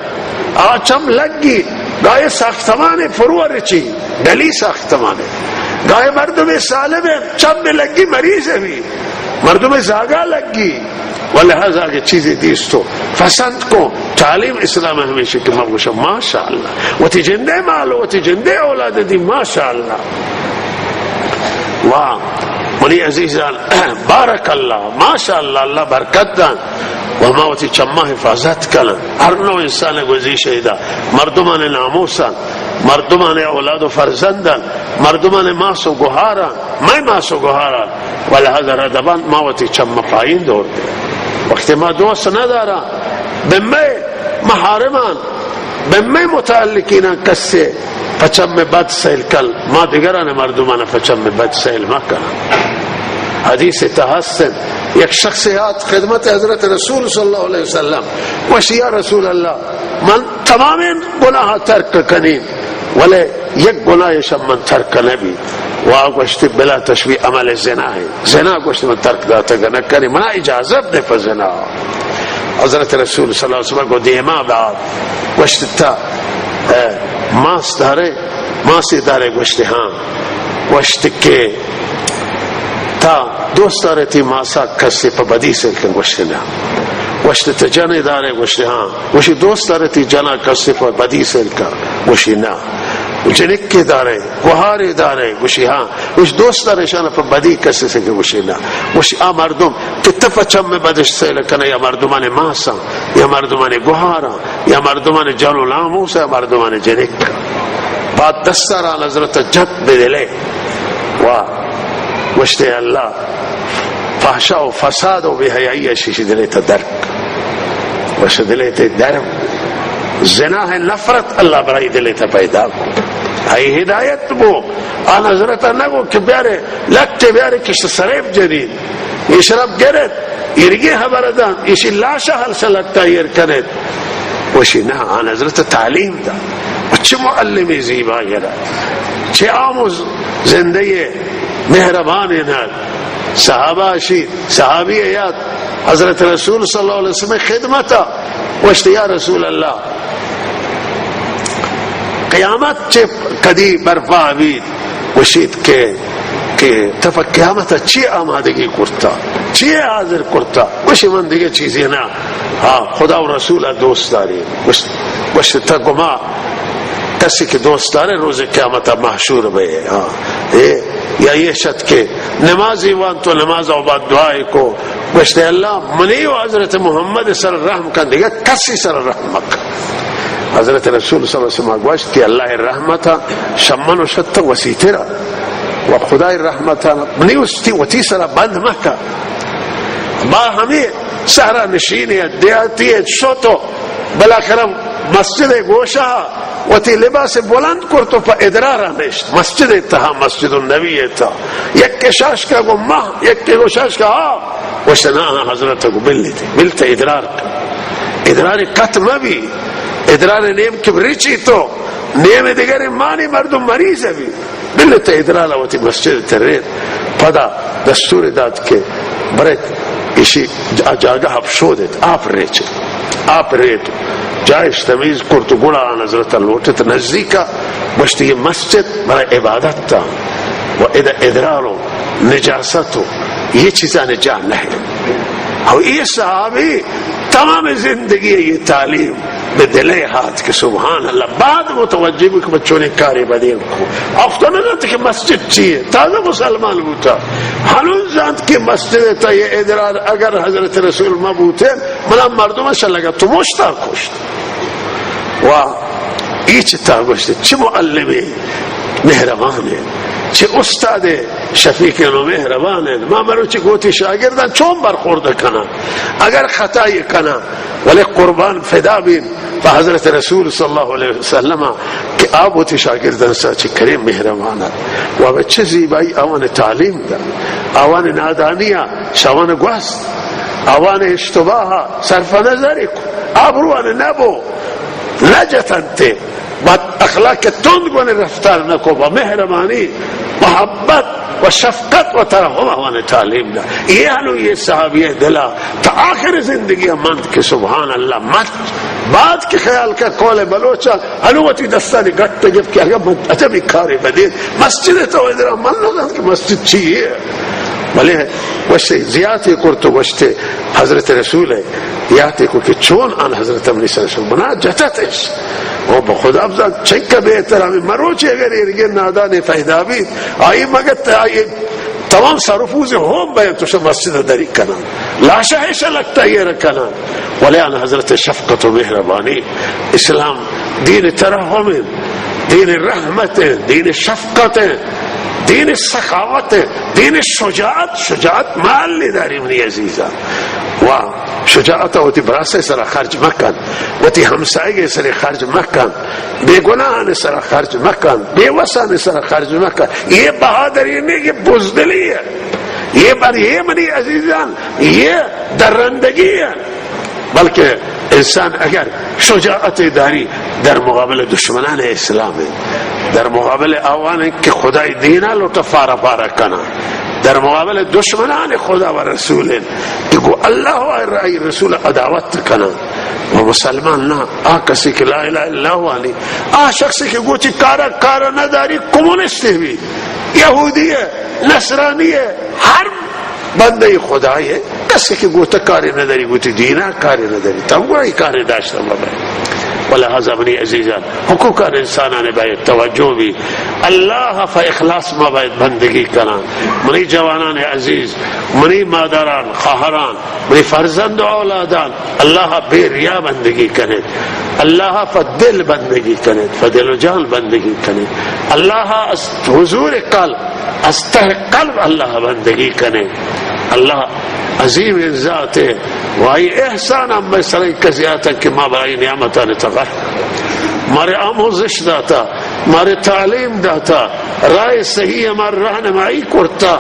آ چم لگی، گاہے ساختمانے پرور چی، گلی ساختمانے۔ گاہے مردم سالم ہے، چم لگی مریض ہے بھی۔ مردم زاگا لگی۔ و لہذا اگہ چیزے دیستو پسند کو، تعلیم اسلام ہمیشہ کہ ما گوشاں ماشاءاللہ، وتی جندے مال، وتی جندے اولاد دی ماشاءاللہ۔ واہ منی عزیزان، بارک اللہ، ماشاءاللہ، اللہ برکت دان۔ و ما وتی چما حفاظت کنن۔ ہر نوع انسان گوزی شہیدا، مردمان ناموسان، مردمان اولاد و فرزندان، مردمان ماس و گوہاران، مئے ماس و گوہاران، ولہذا ردبان ما وتی چم پائین دور دے۔ وقتی ما دوست ندارا، بہ مئے محارمان، بہ مئے متعلقینان کسے پہ چم بد سیل کن، ما دگران مردمان پہ چم بد سیل مکنن۔ حدیث تہا ہستن، یک شخص آت خدمت حضرت رسول صلی اللہ علیہ وسلم، گوشت یا رسول اللہ، من تمامیں گناہ ترک کنین، ولے یک گناہ شم من ترک نبی۔ و آ گوشتی بلا تشبیہ عمل زنا ہے۔ زنا گوشت من ترک داتگ نہ کنی، منا اجازت دے پہ زنا۔ حضرت رسول صلی اللہ علیہ وسلم کو دیما بعد گوشت تا، اے، ماس دارے، ماسی دارے؟ گوشت ہاں۔ گوشت کہ تا دوست دارے تی ماسا کسے پہ بدی سیل کن؟ گوشت نہ۔ گوشت تا جنے دارے؟ گوشت ہاں۔ گوشی دوست دارے تی جنا کسے پہ بدی سیل کن؟ گوشی نہ۔ جنکے دارے، گوہارے دارے؟ گوشی ہاں۔ گوشی دوست دارے شان پہ بدی کسے سیل کن؟ گوشی نہ۔ گوشی آ مردم کہ تہ پہ چم بدش سیل کنے، یا مردمان ماسا، یا مردمان گوہارا، یا مردمان جن و ناموس، یا مردمان جنک۔ بعد دستا را حضرت جت بدلے۔ و گوشتے اللہ، فحشا و فساد و بے حیائی شیشی دلے تا درک۔ گوشت دلے تے درم۔ زنا ہے نفرت اللہ برائی دلے تا پیدا کو۔ ہئی ہدایت بو۔ آ حضرت نگو کہ بیارے، لکٹے بیارے کشت سریب جنین۔ یہ شراب گرت۔ ایرگیں خبر دان، ایشی لاش ہلسلکتا ایر کنیت۔ وشی نہ، آن حضرت تعلیم دا۔ و چہ معلمی زیبا یرا۔ چہ آموز زندگی مہربان نہ۔ صحابہ شی، صحابی یات حضرت رسول صلی اللہ علیہ وسلم خدمتا۔ وشت یا رسول اللہ، قیامت چہ کدی برپا بیت؟ گوشیت کہ، کہ تف قیامت چی آمادگی کرتا، چی حاضر کرتا؟ گوشی من دیگه چیزی نہ، ہاں، خدا و رسول دوست داری۔ گوشت، گوشت تا گما کسی کہ دوست دارے روز قیامت محشور بے، ہاں، اے، یا یہ شت کہ نمازی وان تو نماز و بعد دعای کو، گوشت، اللہ منی و حضرت محمد سر رحم کن، دیگه کسی سر رحم مکن۔ حضرت رسول صلی اللہ علیہ وسلم گوشت کہ اللہ رحمت شمن و شت وسیترا و خدای رحمت منی استی وتی سرا بند مکن۔ با ہمیں صحرا نشین دیہاتی شتو، بالاخرہ مسجد گوشہ وتی لباس بلند کرت و پہ ادرارا نشت۔ مسجد تہا، مسجد النبی تہا، یک کشاش کا گو ماہ، یک کے گوشاش کا آ۔ گوشت، نا، نا، حضرت گو بلیت، بلیت ادرار کن۔ ادرار کت مبی، ادرار نیم کہ ریچی تو، نیم دیگر مانی مردم مریض بی۔ بلیت ادرار وتی مسجد ترین۔ پدا دستور دات کہ برت ایشی جا-، جاگہ اپ شودت، آپ ریچت، آپ ریت۔ جایش تمیز کرت و گڑا آن حضرت لوٹت نزدیکا، گوشت، یہ مسجد برای عبادت تا و ادا ادرار و نجاست و یہ چیزانی جا نہ۔ او یہ صحابی تمام زندگی یہ تعلیم بہ دلے ہات کہ سبحان اللہ، بعد متوجہ بو کہ بچونے کارے بدین کو۔ افتہ نہ زانت کہ مسجد چیے، تازہ مسلمان بوتا۔ ہنون زانت کہ مسجد تا یہ ادرار اگر حضرت رسول ما بوتے، منا مردم شلگا تو مشتا کشت۔ و ایچ تا گوشت، چہ معلمے مہربان ہے، چہ استاد شفیق و مہربان ہے۔ ما مروچی گوتی شاگردان چون برخورد کنا، اگر خطائی کنا، ولے قربان فدا بین پہ حضرت رسول صلی اللہ علیہ وسلم کہ آ وتی شاگردان سا چہ کریم مہربان ات۔ و چہ زیبائی آوان تعلیم دا، آوان نادانیا شاوان گوست، آوان اشتباہ صرف نظر کو، آبروان نبو، نجتنتے۔ بد اخلاق تند گون رفتار نکو، با مہربانی، محبت و شفقت و ترحم آوان تعلیم دا۔ یہ ہنو یہ صحابی دلا تا آخر زندگی مند کہ سبحان اللہ مند۔ بعد کہ خیال کا قول بلوچا، ہنو وتی دستانی گٹ گفت کہ اگر من عجبی کارے بدین، مسجد تو ادرا من نہ زانت کہ مسجد چی ہے۔ بلے گوشتے زیاتے کرت و گوشتے حضرت رسول ہے، یاتے کو کہ چون آن حضرت امری صلی اللہ علیہ وسلم بنا جتتش۔ او بخدا افضل چنکہ بے احترامی مروچی اگر ایرگے نادانے پیدا بیت، آئی مگت آئی تمام سر و پوز ہوم بے تو شا مسجد دری کنن، لاشہ شا لگتا یہ رکنن۔ ولے آن حضرت شفقت و مہربانی، اسلام دین ترحم، دین رحمت، دین شفقت، دین سخاوت، دین شجاعت۔ شجاعت محلی داری منی عزیزان۔ و شجاعت وتی براسے سرا خرچ مکن، وتی ہمسائگے سرے خرچ مکن، بے گناہانے سرا خرچ مکن، بے وسانے سرا خرچ مکن۔ یہ بہادری نہیں، یہ بزدلی ہے۔ یہ بر یہ منی عزیزان، یہ درندگی ہے۔ بلکہ انسان اگر شجاعت داری در مقابل دشمنان اسلام ہے، در مقابل آوان کہ خدای دینا لوٹا فارا فارا کنا، در مقابل دشمنان خدا و رسول ہے کہ گو اللہ و آئی رسول عداوت کنا۔ و مسلمان نہ، آ کسی کہ لا الہ الا اللہ وانی، آ شخصی کہ گوتی کارا کارا نداری، کمونسٹ بھی، یہودی ہے، نصرانی ہے، ہر بندہ خدای ہے، کسی کہ گوتا کاری نداری، گوتی دینا کاری نداری، تم گوڑا ای کاری داشتا مبای۔ ولہذا منی عزیزان، حقوقان انسانان باید توجہ بی، اللہ فا اخلاص ما باید بندگی کنان۔ منی جوانان عزیز، منی مادران، خواہران، منی فرزند و اولادان، اللہ بے ریا بندگی کنیت، اللہ پہ دل بندگی کنیت، پہ دل و جان بندگی کنیت، اللہ از حضور قلب، از تہ قلب اللہ بندگی کنیت۔ اللہ عظیم ذات ہے، و آئی احسان ہم میں سرے کزیاتا کہ ما برای نعمتان تغر، مارے آموزش داتا، مارے تعلیم داتا، راہ صحیح ہمار رہنمائی کرتا۔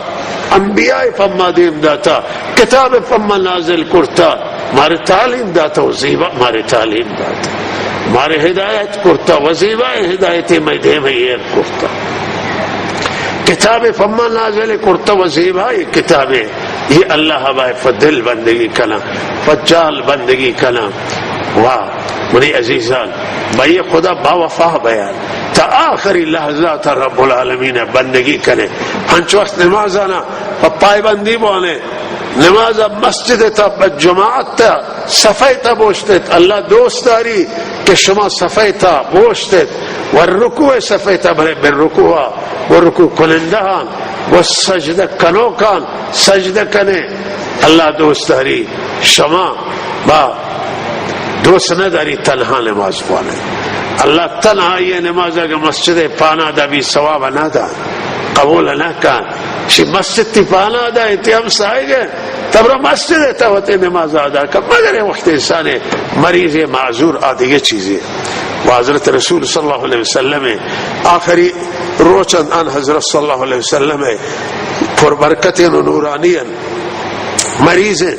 انبیاء پہ ما دیم داتا، کتاب پہ ما نازل کرتا، مارے تعلیم داتا و زیبا مارے تعلیم داتا، مارے ہدایت کرتا و زیبا ہدایت مئے دیم ایر کرتا۔ کتاب پہ ما نازل کرتا و زیبا کتابے، یہ اللہ با پہ دل بندگی کنا، پہ جال بندگی کنا۔ واہ منی عزیزان، بھئی خدا با وفا بیان، تا آخری لحظہ تا رب العالمین بندگی کنے۔ ہنچ وقت نمازانا پہ پائبندی بوانے، نماز مسجد تا، بہ جماعت تا، صفے تا بوشتت۔ اللہ دوست داری کہ شما صفے تا بوشتت و رکوع صفے تا برے، بہ رکوع، و رکوع کنندہان و سجدہ کنوکان سجدہ کنے۔ اللہ دوست داری، شما با دوست نہ داری تنہا نماز بوانے۔ اللہ تنہا یہ نماز اگر مسجد پانا دا بھی ثواب نہ دان، قبول نہ کن۔ شی مسجد تی پانا دا، تی ہمسائگ، تبرا مسجد تا وتی نماز ادا کن۔ مگر یہ وقت انسان مریض، معذور، آ دیگہ چیزے۔ و حضرت رسول صلی اللہ علیہ وسلم آخری روچن، ان حضرت صلی اللہ علیہ وسلم پر برکتین و نورانین مریض ہیں۔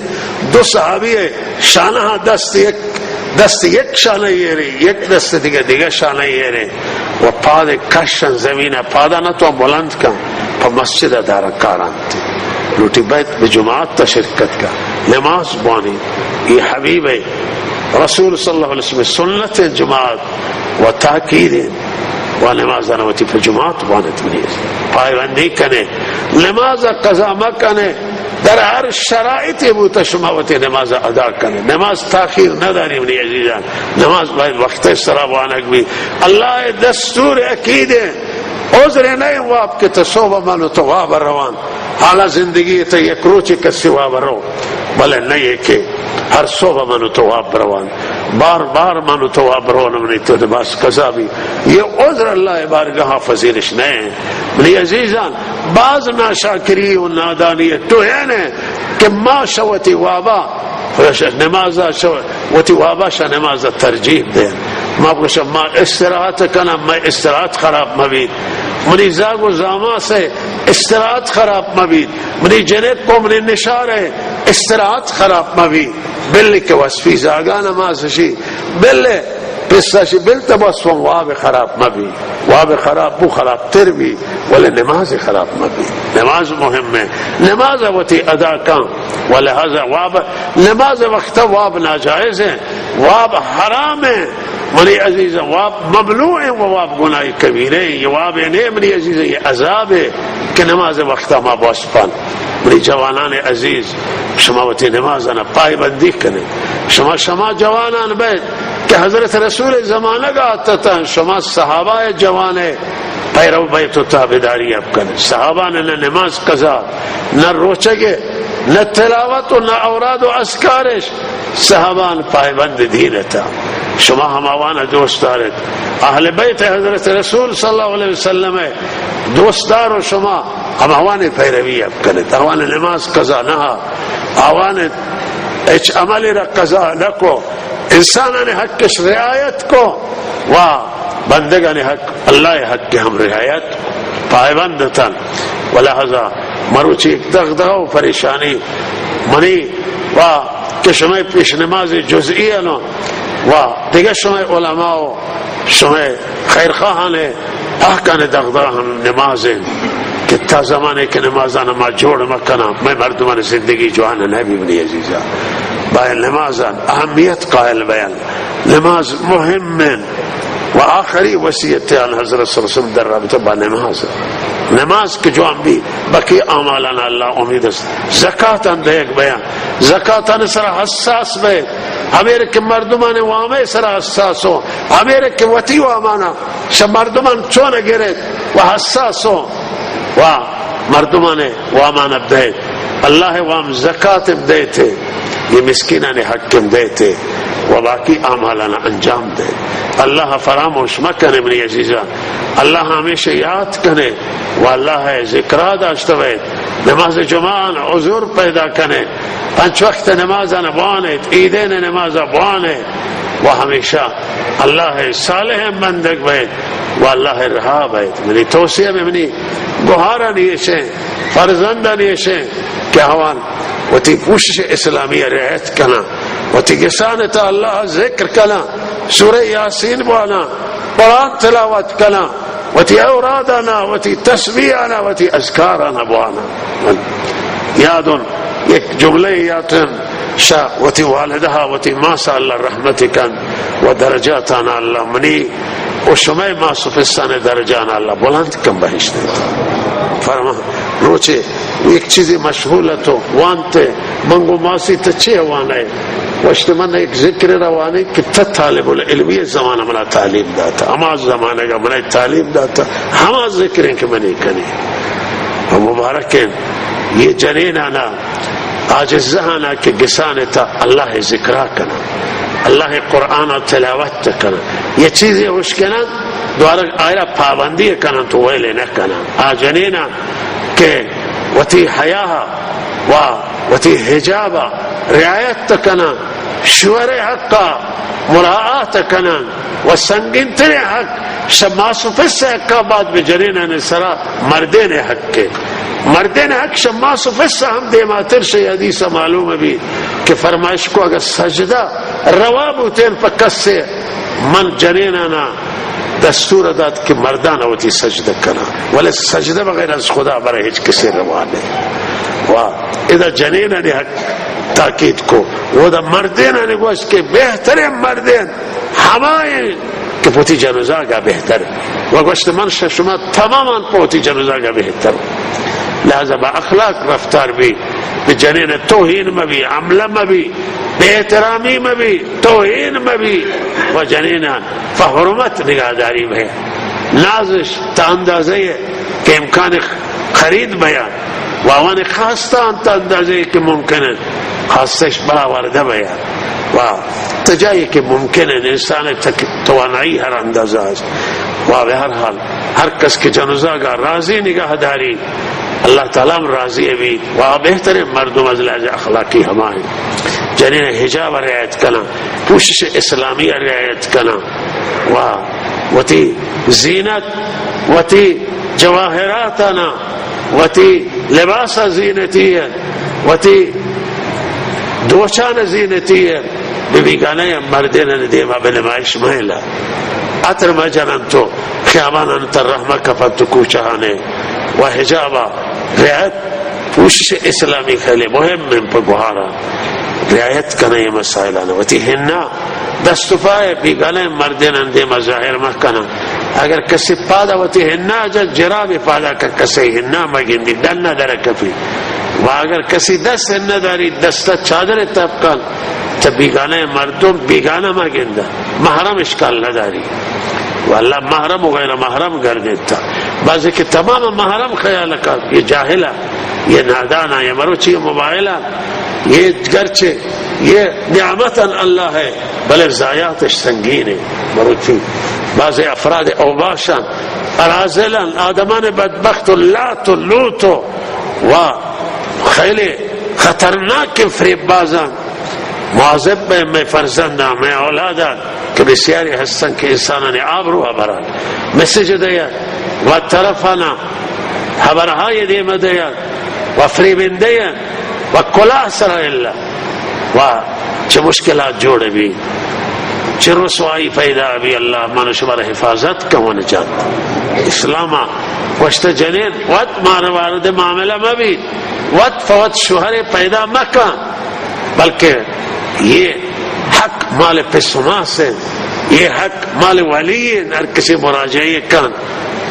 دو صحابی ہیں، شانہ دست یک، دست یک شانہ یہ رہی، یک دست دیگہ، دیگہ شانہ یہ رہی۔ و پاد کشن زمین، پادا نہ تو بلند کن، پہ مسجد دار کاران تی۔ لوٹی بیت بہ جماعت تا شرکت کا، نماز بوانی۔ یہ حبیب ہے، رسول صلی اللہ علیہ وسلم سنت ہے جماعت و تاکید ہے۔ و نماز نہ وتی پہ جماعت بوانت منی۔ پائبندی کنے، نماز قضا مکنے۔ در ہر شرائطے بوتا شما وتی نماز ادا کنے، نماز تاخیر نداری منی عزیزان، نماز باید وقت سرا بوانگ بی۔ اللہ دستور اکیدے، عذر نہ واب کہ تو صبح من تو واب روان، حالا زندگی تو یک روچے کسی واب رو، بلے نہ یہ کہ ہر صبح من تو واب روان، بار بار من تو واب روان منی تو نماز قضا بی۔ یہ عذر اللہ بارگاہ فضیلش نہ۔ منی عزیزان، باز ناشاکری و نادانی ٹوہین ہے کہ ما شہ وتی وابا، نمازا شہ وتی وابا شہ نمازا ترجیح دے۔ ما گوشا ما استراحت کنم، مئے استراحت خراب مبیت۔ منی زاگ و زاماس ہے، استراحت خراب مبیت۔ منی جنک و منی نشار ہے، استراحت خراب مبیت۔ بلے کہ وسفی زاگا نماز شی، بلے پسا شی، بل تبسم واب خراب مبی۔ واب خراب بو، خراب تر بی، ولے نماز خراب مبی۔ نماز مهم ہے، نماز وتی ادا کن۔ ولہذا واب، نماز وقت واب ناجائز ہے، واب حرام ہے۔ منی عزیز، واب ممنوع ہے و واب گناہ کبیرہ ہے۔ یہ واب نہیں منی عزیز، یہ عذاب ہے کہ نماز وقت ما بوسپن۔ منی جوانان عزیز، شما وتی نمازانا پائبندی کنے۔ شما، شما جوانان بیت کہ حضرت رسول زمانگ آتتن، شما صحابہ جوانے پیرو بیت و تابعداری اب کنے۔ صحابان نہ نماز قضا، نہ روچگے، نہ تلاوت و نہ اوراد و اذکارش۔ صحابان پائبند دین اتاں۔ شما ہماوان دوست دارت۔ اہل بیت حضرت رسول صلی اللہ علیہ وسلم دوست دار و شما ہماوان پیروی اب کنت۔ آوان نماز قضا نہ، آوان ہچ عمل را قضا نہ کو۔ انسانان حقش رعایت کو و بندگان حق، اللہ حق ہم رعایت کو۔ پائبند اتن۔ ولہذا مروچی یک دغدغہ و پریشانی منی و کہ شمئے پیش نماز جزئی انو و دگہ شمئے علماء و شمئے خیرخواہان احکان دغدغہ ہم نماز انت کہ تا زمانے کہ نمازان ما جوڑ مکناں، مئے مردمان زندگی جوان نبی۔ منی عزیزا، باید نمازان اہمیت قائل بیان۔ نماز مهم انت و آخری وصیت آن حضرت صلی اللہ علیہ وسلم در رابطہ با نماز۔ نماز کہ جوان بی، بقیہ اعمالان اللہ امید است۔ زکاتان دیگ بیان، زکاتان سرا حساس بیت۔ ہمیر کہ مردمان وامے سرا حساس ہو، ہمیر کہ وتی وامانا شہ مردمان چون گرت و حساس ہو و مردمان وامان اب دئیت، اللہ وام زکات اب دئیت، یہ مسکینان حق اب دئیت و باقی اعمالان انجام دئیت۔ اللہ فراموش مکنے منی عزیزان، اللہ ہمیشہ یاد کنے و اللہ ذکرا داشتہ بیت۔ نماز جمعہ آن حضور پیدا کنے، پنچ وقت نمازان بوانیت، عیدین نماز بوانے و ہمیشہ اللہ صالح بندگ بیت و اللہ رہا بیت۔ منی توصیہ بہ منی گوہارانی ایش انت فرزندانی ایشیں کہ آوان وتی پوشش اسلامی ءَ رعایت کناں، وتی گسان ءِ تہا اللہ ءِ ذکر کناں، سورہ یاسین بواناں، قرآن تلاوت کناں، وتی اورادانا، وتی تسبیحانا، وتی اذکارانا بواناں۔ یادن یک جملہ یاتن، شا وتی والدہ، وتی ماسا اللہ رحمت کن و درجاتانا اللہ منی و شمئے ماس و پسانی درجانا اللہ بلند کن بہشت ءِ تہا۔ فرما روچے یک چیزے مشغول ات و وانت، من گو ماسی تو چے وانئے؟ گوشت من یک ذکر روانی کہ تو طالب العلمی زمانہ منا تعلیم داتا، ہما زمانہ کا منا تعلیم داتا، ہما ذکر ہیں کہ منی کنی۔ و مبارک ہیں یہ جنینانا، عاجزہانا کہ گسان ءِ تہا اللہ ءِ ذکرا کناں، اللہ ءِ قرآن ءِ تلاوت کناں، یہ چیزیں ہوش کناں، دوارہ آئرا پابندی کناں تو ویلے نہ کناں۔ آ جنیناں کہ وتی حیا و وتی حجاب ءَ رعایت کناں، شوہر ءِ حق ءَ مراعات کناں و سنگین تریں حق شہ ماس و پس ءِ حق ءَ بعد بہ جنینانی سرا مردین ءِ حق ءَ۔ مردین ءِ حق شہ ماس و پس ءَ ہم دیماتر شہ حدیث ءَ معلوم بی کہ فرمائش کو اگر سجدہ روا بوتین پہ کسے، من جنینانا دستور دات کہ مردان وتی سجدہ کناں، ولے سجدہ بغیر از خدا برای ہچ کسی روا نہیں۔ و ادا جنینانی حق تاکید کو، و ادا مردینانی گوشت کہ بہترین مردین ہمائیں کہ پہ وتی جنوزاگا بہتر۔ و گوشت من شہ شما تمامان پہ وتی جنوزاگا بہتر۔ لہذا با اخلاق رفتار بی، بہ جنین توہین مبی، حملہ مبی، بے احترامی مبی، توہین مبی، و جنینان پہ حرمت نگاہداری بہ۔ نازش تا اندازہ کہ امکان خرید بیا، و آوان خواستان تا اندازہ کہ ممکن ہے خواستش برآورده بیا، و تا جایی کہ ممکن ہے انسان تک توانائی ہر اندازہ است۔ و بہ ہر حال ہر کس کہ جنوزاگا راضی نگاہداری، اللہ تعالی ہم راضی بی، و بہترین مردم از لحاظ اخلاقی ہمائیں۔ جنین حجاب رعایت کناں، پوشش اسلامی رعایت کناں، و وتی زینت، وتی جواہراتانا، وتی لباس زینتی، وتی دوچان زینتی، بہ بیگانہ مردین دیما بہ نمائش مہلا۔ عطر مجنن تو خیابانان تر رحمہ کپن تو کوچہانے، و حجابا رعایت، پوشش اسلامی خیلی مہم ہیں پہ گوہارا رعایت کناں۔ یہ مسائلان وتی ہنا دست و پائے بیگانہ مردین دیما ظاہر مہ کناں۔ اگر کسی پادا وتی ہنا جا جراب پادا کن، کسی ہنا مگندی، ڈن نہ در کپی۔ و اگر کسی دست ہنا داری، دستا چادر تپ کن، تا بیگانہ مردم بیگانہ مگندہ، محرم اشکال نداری۔ و اللہ محرم و غیر محرم گردیتا۔ بعضی کہ تمام محرم خیال کن، یہ جاہلہ، یہ نادانا، یہ مروچی موبائلا، یہ گرچہ یہ نعمتن اللہ ہے، بلے ضایعاتش سنگین ہے۔ مروچی بعض افراد اوباشن، اراذلن، آدمان بدبخت و لات و لوت و، و خیلی خطرناک فریب بازن۔ مواظب بئے مئے فرزنداں، مئے اولاداں کہ بسیاری ہستن کہ انسانانی آبرو ءَ بران، میسج دیان، و طرفانا ہبرہائی دیم دیان، و فریبندہ اَنت، و کلاہ سرا الا، و چہ مشکلات جوڑ بی، چہ رسوائی پیدا بی۔ اللہ من شمار حفاظت کن و نجات۔ اسلام گوشت جنین وت مار وارد معاملہ مبی، وت فوت شوہر پیدا مکن۔ بلکہ یہ حق مال پس و ماس ہے، یہ حق مال ولی ہے، ہر کسی مراجعہ کن،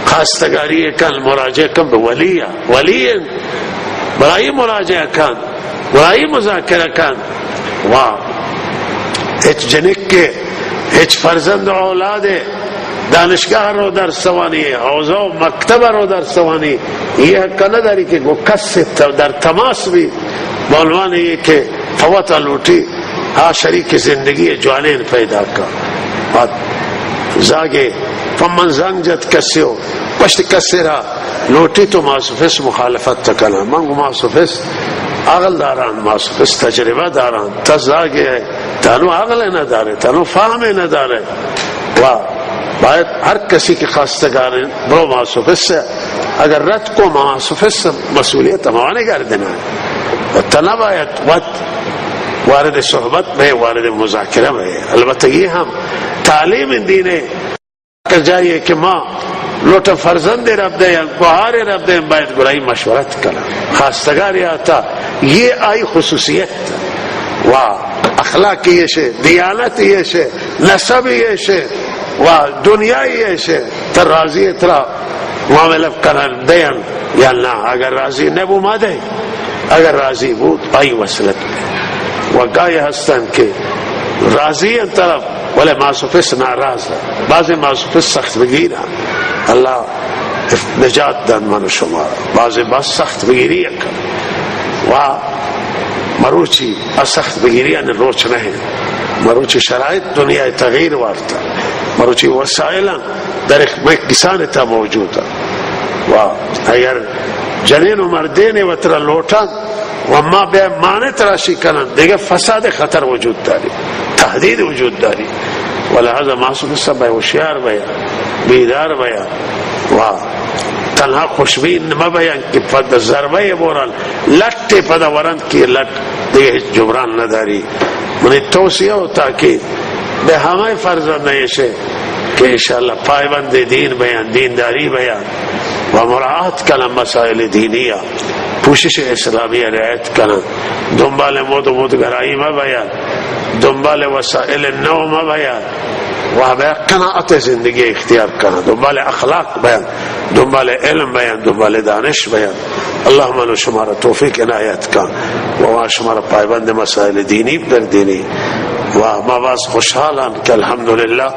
خواستگاری کن، مراجعہ کن بہ ولی، ولی ہے، برائی مراجعہ کن، برائی مذاکرہ کن۔ و ہچ جنک کے، ہچ فرزند اولاد دانشگاہ رو درس وانی، حوزہ و مکتب رو درس وانی، یہ حق نداری کہ گو کس سے در تماس بی، بہ عنوان یہ کہ فوت لوٹی، ہا شریک زندگی جوانین پیدا کا۔ بعد زاگے پمن زنگ جت کسیو، پشت کسی را لوٹی تو ماسوفس مخالفت تکنا۔ من گو ماسوفس عقل داران، ماسوفس تجربہ داران، تا زاگے تانو عقل ندارے، تانو فہم ندارے۔ و باید ہر کسی کہ خواستگار انت، برو ماس و پس ء، اگر رد کو، ماس و پس ء مسئولیت ہماوانی گردن ء انت۔ و تو نباید وت وارد صحبت بئے، وارد مذاکرہ بئے۔ البتہ یہ ہم تعلیم دین ء کہ جائی ء کہ ما لوٹاں فرزندے رب دئیں، گوہارے رب دئیں، باید گڑا ای مشورت کناں۔ خواستگار یا تا یہ آئی خصوصیت و اخلاقی ایشے، دیانت ایشے، نسب ایشے و دنیای ایشے، تر راضی ترا معاملہ کنن دئین یا نا؟ اگر راضی نبو ما دئیں، اگر راضی بود آئی وصلت بہ۔ و گاہے ہستن کہ راضی ان طرف، ولے ماس و پس ناراض انت۔ بعضی ماس و پس سخت بگیر انت۔ اللہ نجات دنت من و شما۔ بعضی بس سخت بگیری کن و مروچی ا سخت بگیری ان روچ نہ انت۔ مروچی شرائط دنیا تغییر وارتا، مروچی وسائل انت در مئے کسان تا موجود انت۔ و اگر جنین و مردین وترا لوٹن و ما بیا مانع تراشی کنن، دیگہ فساد خطر وجود داری، تہدید وجود داری۔ و لہذا ماس و پس بیا ہوشیار بیا، بیدار بیا و تنہا خوشبین مہ بیان کہ پد ضربہ بورن، لٹے پدا ورند کہ لٹ دیگہ ہچ جبران نہ داری۔ منی توصیہ و تاکید بہ ہمے فرزند ایشے کہ انشاءاللہ پائبند دین بیان، دینداری بیان و مراعات کنن مسائل دینی ء، پوشش اسلامی ء رعایت کنن، دنبال مد و مدگرائی مہ بیان، دنبال وسائل نو مہ بیان و بہ قناعت زندگی اختیار کنن، دنبال اخلاق بیان، دنبال علم بیان، دنبال دانش بیان۔ اللہ من و شما را توفیق عنایت کن و ما شما را پایبند مسائل دینی بگردینی۔ و ما باز خوشحالان کہ الحمدللہ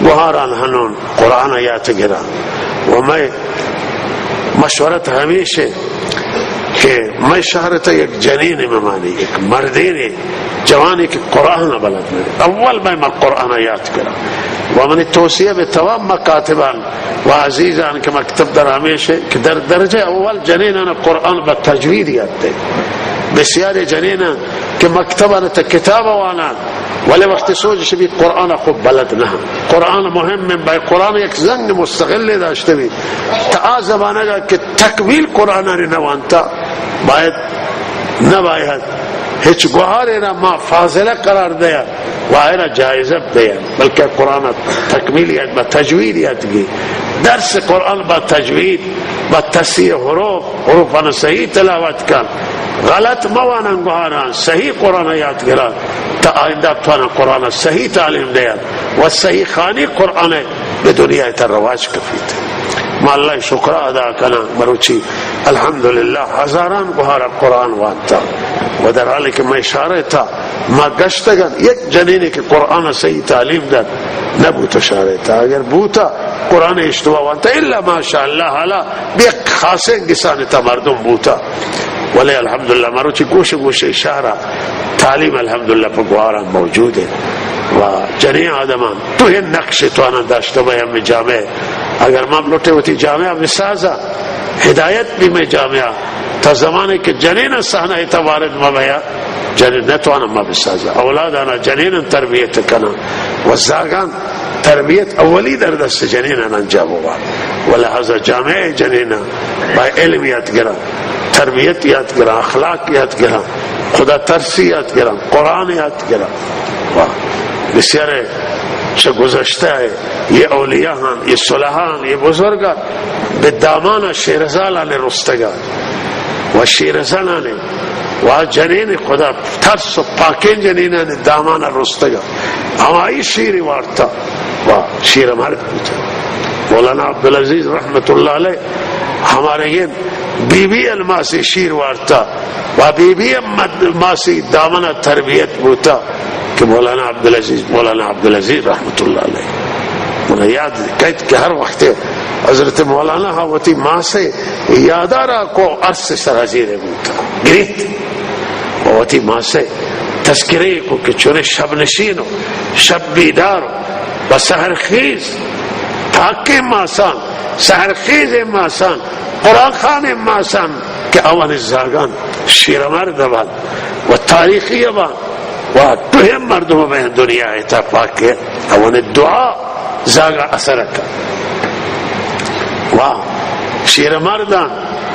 گوہاران ہنون قرآن یات گران۔ و مئے مشورت ہمیش انت کہ مئے شہر تا یک جنین ممانی، یک مردین جوانی کہ قرآن بلد نہ، اول مئے ما قرآن یات گران۔ و منی توصیہ بہ تمام مکاتبان و عزیزان کہ مکتب در ہمیش انت کہ در درجہ اول جنینان قرآن بہ تجوید یات دئے۔ بسیار جنینان کہ مکتبان تا کتاب وانان، ولے وقت سوج شبی قرآن خوب بلد نہ۔ قرآن مهم انت، بہ قرآن یک زنگ مستقل داشتہ بی۔ تا آ زمانگا کہ تکمیل قرآن ری نہ وانتا، باید نباید ہچ گوہارے را ما فاضلہ قرار دیا و آئرا جائزہ دیا، بلکہ قرآن تکمیل یات بہ تجوید یات گی۔ درس قرآن بہ تجوید، بہ تصحیح حروف، حروفان صحیح تلاوت کن، غلط مہ وانن گوہاران، صحیح قرآن یات گران، تا آئندہ توانن قرآن صحیح تعلیم دیان و صحیح خوانی قرآن بہ دنیا تا رواج کپیت۔ ما اللہ شکر ادا کناں، مروچی الحمدللہ ہزاران گوہار قرآن وانتا و در حالی کہ مئے شہر تا ما گشتگن یک جنینے کہ قرآن صحیح تعلیم دات نبوت شہر تا، اگر بوتا قرآن اشتوا وانتا الا ماشاءاللہ حالا بہ یک خاصیں گسان تا مردم بوتا۔ ولے الحمدللہ مروچی گوشے گوشے شہرا تعلیم الحمدللہ پہ گوہاران موجود انت و جنین آدمان تو ہن نقش توانن داشتہ بہ ہمے جامعہ۔ اگر ما لوٹے وتی جامعہ بسازا، ہدایت بی مئے جامعہ، تا زمانے کہ جنین صحنہ تا وارد مہ بیا، جنین نتوانن ما بسازا۔ اولادانا جنین تربیت کنن و زاگان تربیت اولی در دست جنینان انجام بوان۔ و لہذا جامعہ جنین با علم یات گران، تربیت یات گران، اخلاق یات گران، خدا ترسی یات گران، قرآن یات گران۔ و بسیار چہ گذشتہ یہ اولیاءان، یہ صلحاءان، یہ بزرگان بہ دامان شیرزالان رستگان و شیرزنان و جنین خدا ترس و پاکیں جنینان دامان رستگان، ہمائی شیر وارتا و شیر مرد بوتا۔ مولانا عبدالعزیز رحمت اللہ علیہ ہمارے یہ بی بی الماسی شیر وارتا و بی بی الماسی دامن تربیت بوتا کہ مولانا عبدالعزیز، مولانا عبدالعزیز رحمت اللہ علیہ۔ من یاد کئیت کہ ہر وقت حضرت مولانا ہا وتی ماسے یادارا کو عرص سرازیر بوتا، گریت۔ و وتی ماسے تذکرے کو کہ چونے شب نشین و شب بیدار و سحر خیز، پاکیں ماسان، سحر خیز ماسان، قرآن خوان ماسان کہ آوان زاگان شیر مرد بان و تاریخی بان و دوہیں مردم بین دنیا تا پاک آوان دعا زاگ اثر کا۔ واہ، شیر مردان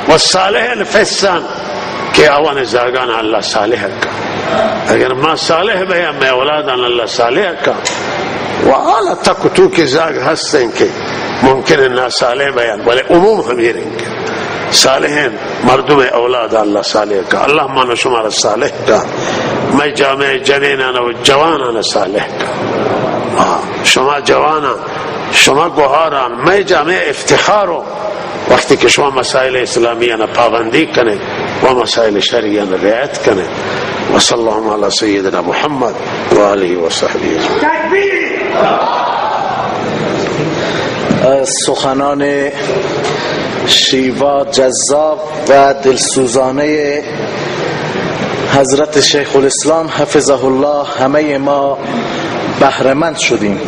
و صالح الفسان کہ آوان زاگان اللہ صالح کا۔ اگر ما صالح بیا، مئے اولادان اللہ صالح کا۔ و حالا تک تو کہ زاگ ہستیں کہ ممکن ہے ناصالح بیان، بلے عموم ہمیں رنگ صالحین مردم اولاد اللہ صالح کا۔ اللہ من و شما را صالح کا۔ مئے جامعہ جنینان و جوانان صالح کا۔ ہاں، شما جوانان، شما گوہاران، مئے جامعہ افتخار و وقتی کہ شما مسائل اسلامیان پابندی کنے و مسائل شرعیان رعایت کنے۔ وصلی اللہ علی سیدنا محمد و آلہ و صحبہ اجمعین۔ سخنان شیوا، جذاب و دلسوزانهٔ حضرت شیخ الاسلام حفظه الله همهٔ ما بهره‌مند شدیم.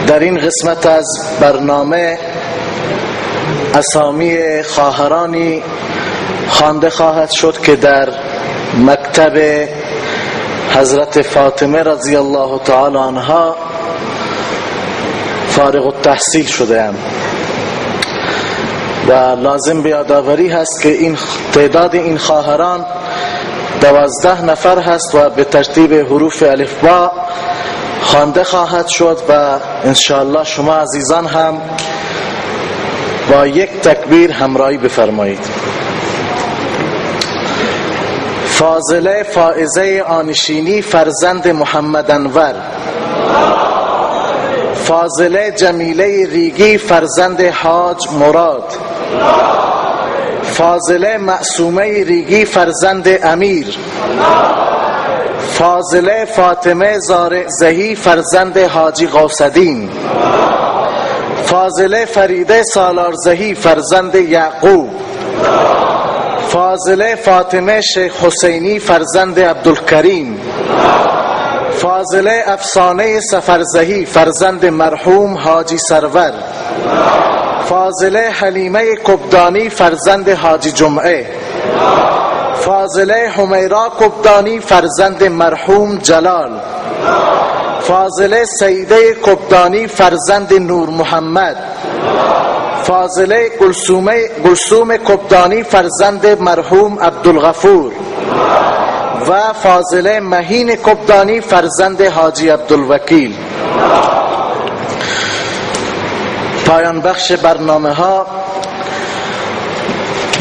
در این قسمت از برنامه اسامی خواهرانی خوانده خواهد شد که در مکتب حضرت فاطمه رضی الله تعالی عنها فارغ التحصیل شده‌اند و لازم به یادآوری هست که این تعداد این خواهران دوازده نفر هست و به ترتیب حروف الفبا خوانده خواهد شد و انشاءالله شما عزیزان هم با یک تکبیر همراهی بفرمایید. فاضله فائزه آنشینی فرزند محمد انور. فاضله جمیله ریگی فرزند حاج مراد. فاضله معصومه ریگی فرزند امیر. فاضله فاطمه زارع‌زهی فرزند حاجی غوث‌الدین. فاضله فریده سالارزهی فرزند یعقوب. فاضله فاطمه شیخ حسینی فرزند عبدالکریم. فاضله افسانه سفرزهی فرزند مرحوم حاجی سرور. فاضله حلیمه کبدانی فرزند حاجی جمعه. فاضله حمیرا کبدانی فرزند مرحوم جلال. فاضله سعیده کبدانی فرزند نور محمد. فاضله گلسومه، گلسوم کبدانی فرزند مرحوم عبدالغفور و فاضله مهین کبدانی فرزند حاجی عبدالوکیل. پایان بخش برنامه‌ها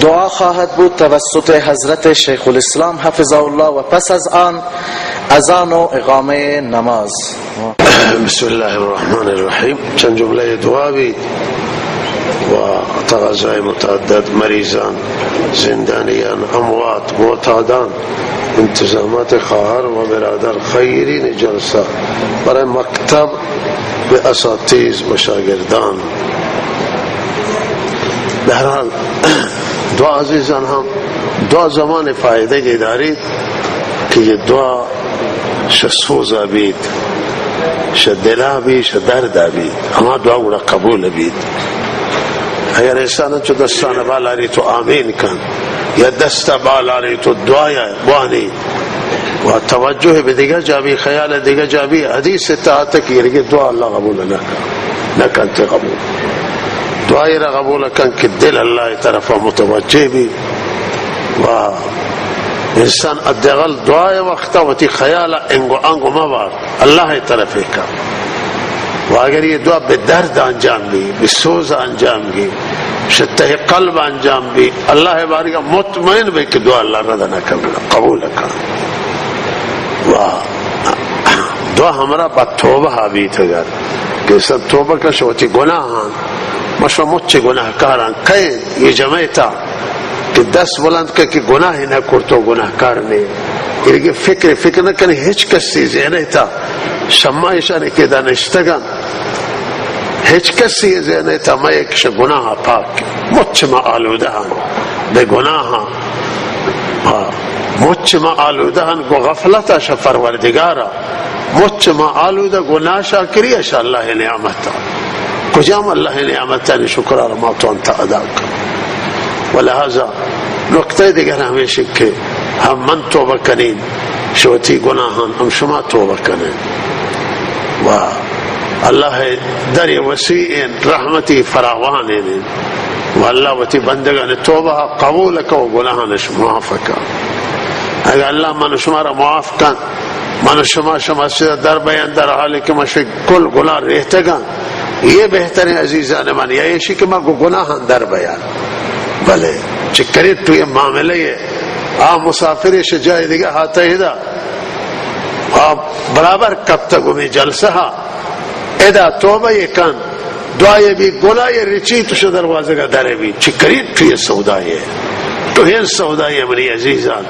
دعا خواهد بود توسط حضرت شیخ الاسلام حفظه الله و پس از آن اذان و اقامهٔ نماز. بسم الله الرحمن الرحیم. چند جملهٔ دعا بیت و تقاضای متعدد مریضان، زندانیان، اموات، معتادان، انتظامات خواهر و برادر، خیرین جلسه برای مکتب به اساتید و شاگردان. به هر حال، دعا عزیزان هم دعا زمان فایده دارید که یه دعا شہ سوزا بیت، شہ دلا بیت، شہ دردا بیت، ہما دعا گڑا قبول بیت۔ اگر انسان چو دستان بالا ریت و آمین کن، یا دست بالا ریت و دعایا بوانی و توجہ بہ دگہ جا بی، خیال دگہ جا بی، حدیث تہا کہ ایرگی دعا اللہ قبول نہ کن، نہ کنت قبول۔ دعای را قبول کن کہ دل اللہ طرف متوجہ بی و انسان حداقل دعای وقتا وتی خیال انگو انگو مبار، اللہ طرف کا۔ و اگر یہ دعا بہ درد انجام بی، بہ سوز انجام بی، شہ تہ قلب انجام بی، اللہ بارگا مطمئن بی کہ دعا اللہ رد نہ کن، قبول کن۔ و دعا ہمراہ با توبہ بیت، اگر کہ انسان توبہ کن شہ وتی گناہان، ما شما مچ گناہکاران کئے یہ جمعیتا کہ دست بلند کن کہ گناہ نہ کرتو، گناہکار نے۔ ایرگی فکر، فکر نہ کنے، ہچ کسی ذہن تا شما ایشانی کہ دانشتگان، ہچ کسی ذہن تا ما یک شہ گناہ پاک، مچ ما آلودہ ہن بہ گناہ۔ ہاں، مچ ما آلودہ ہن گو غفلتا شہ پروردگارا۔ مچ ما آلودہ گو ناشاکری اش اللہ نعمتا۔ کجام اللہ نعمتانی شکرا را ما تو انت ادا کن؟ و لہذا نقطہ دیگر ہمیش کہ ہم من توبہ کنین، شہ وتی گناہان ہم شما توبہ کنے۔ و اللہ در وسیع انت، رحمتی فراوان انت۔ و اللہ وتی بندگان توبہ قبول کو، گناہانش معاف کا۔ اگر اللہ من شما را معاف کن، من شما شما سیدہ در بیان، در حالی کہ من شہ کل گناہ ریتگاں، یہ بہترین عزیزان من، یا ایشی کہ من گو گناہان در بیان۔ بلے چکری تو یہ معاملہ یہ، آ مسافر شہ جائے دیگہ ہاتہ ادا، آ برابر کپتہ گمی جلسہ ہا، ادا توبہ یہ کن، دعا یہ بی، گناہ یہ رچی تو شہ دروازہ کا در بی، چکری تو یہ سودا یہ، تو ہین سودا یہ منی عزیزان۔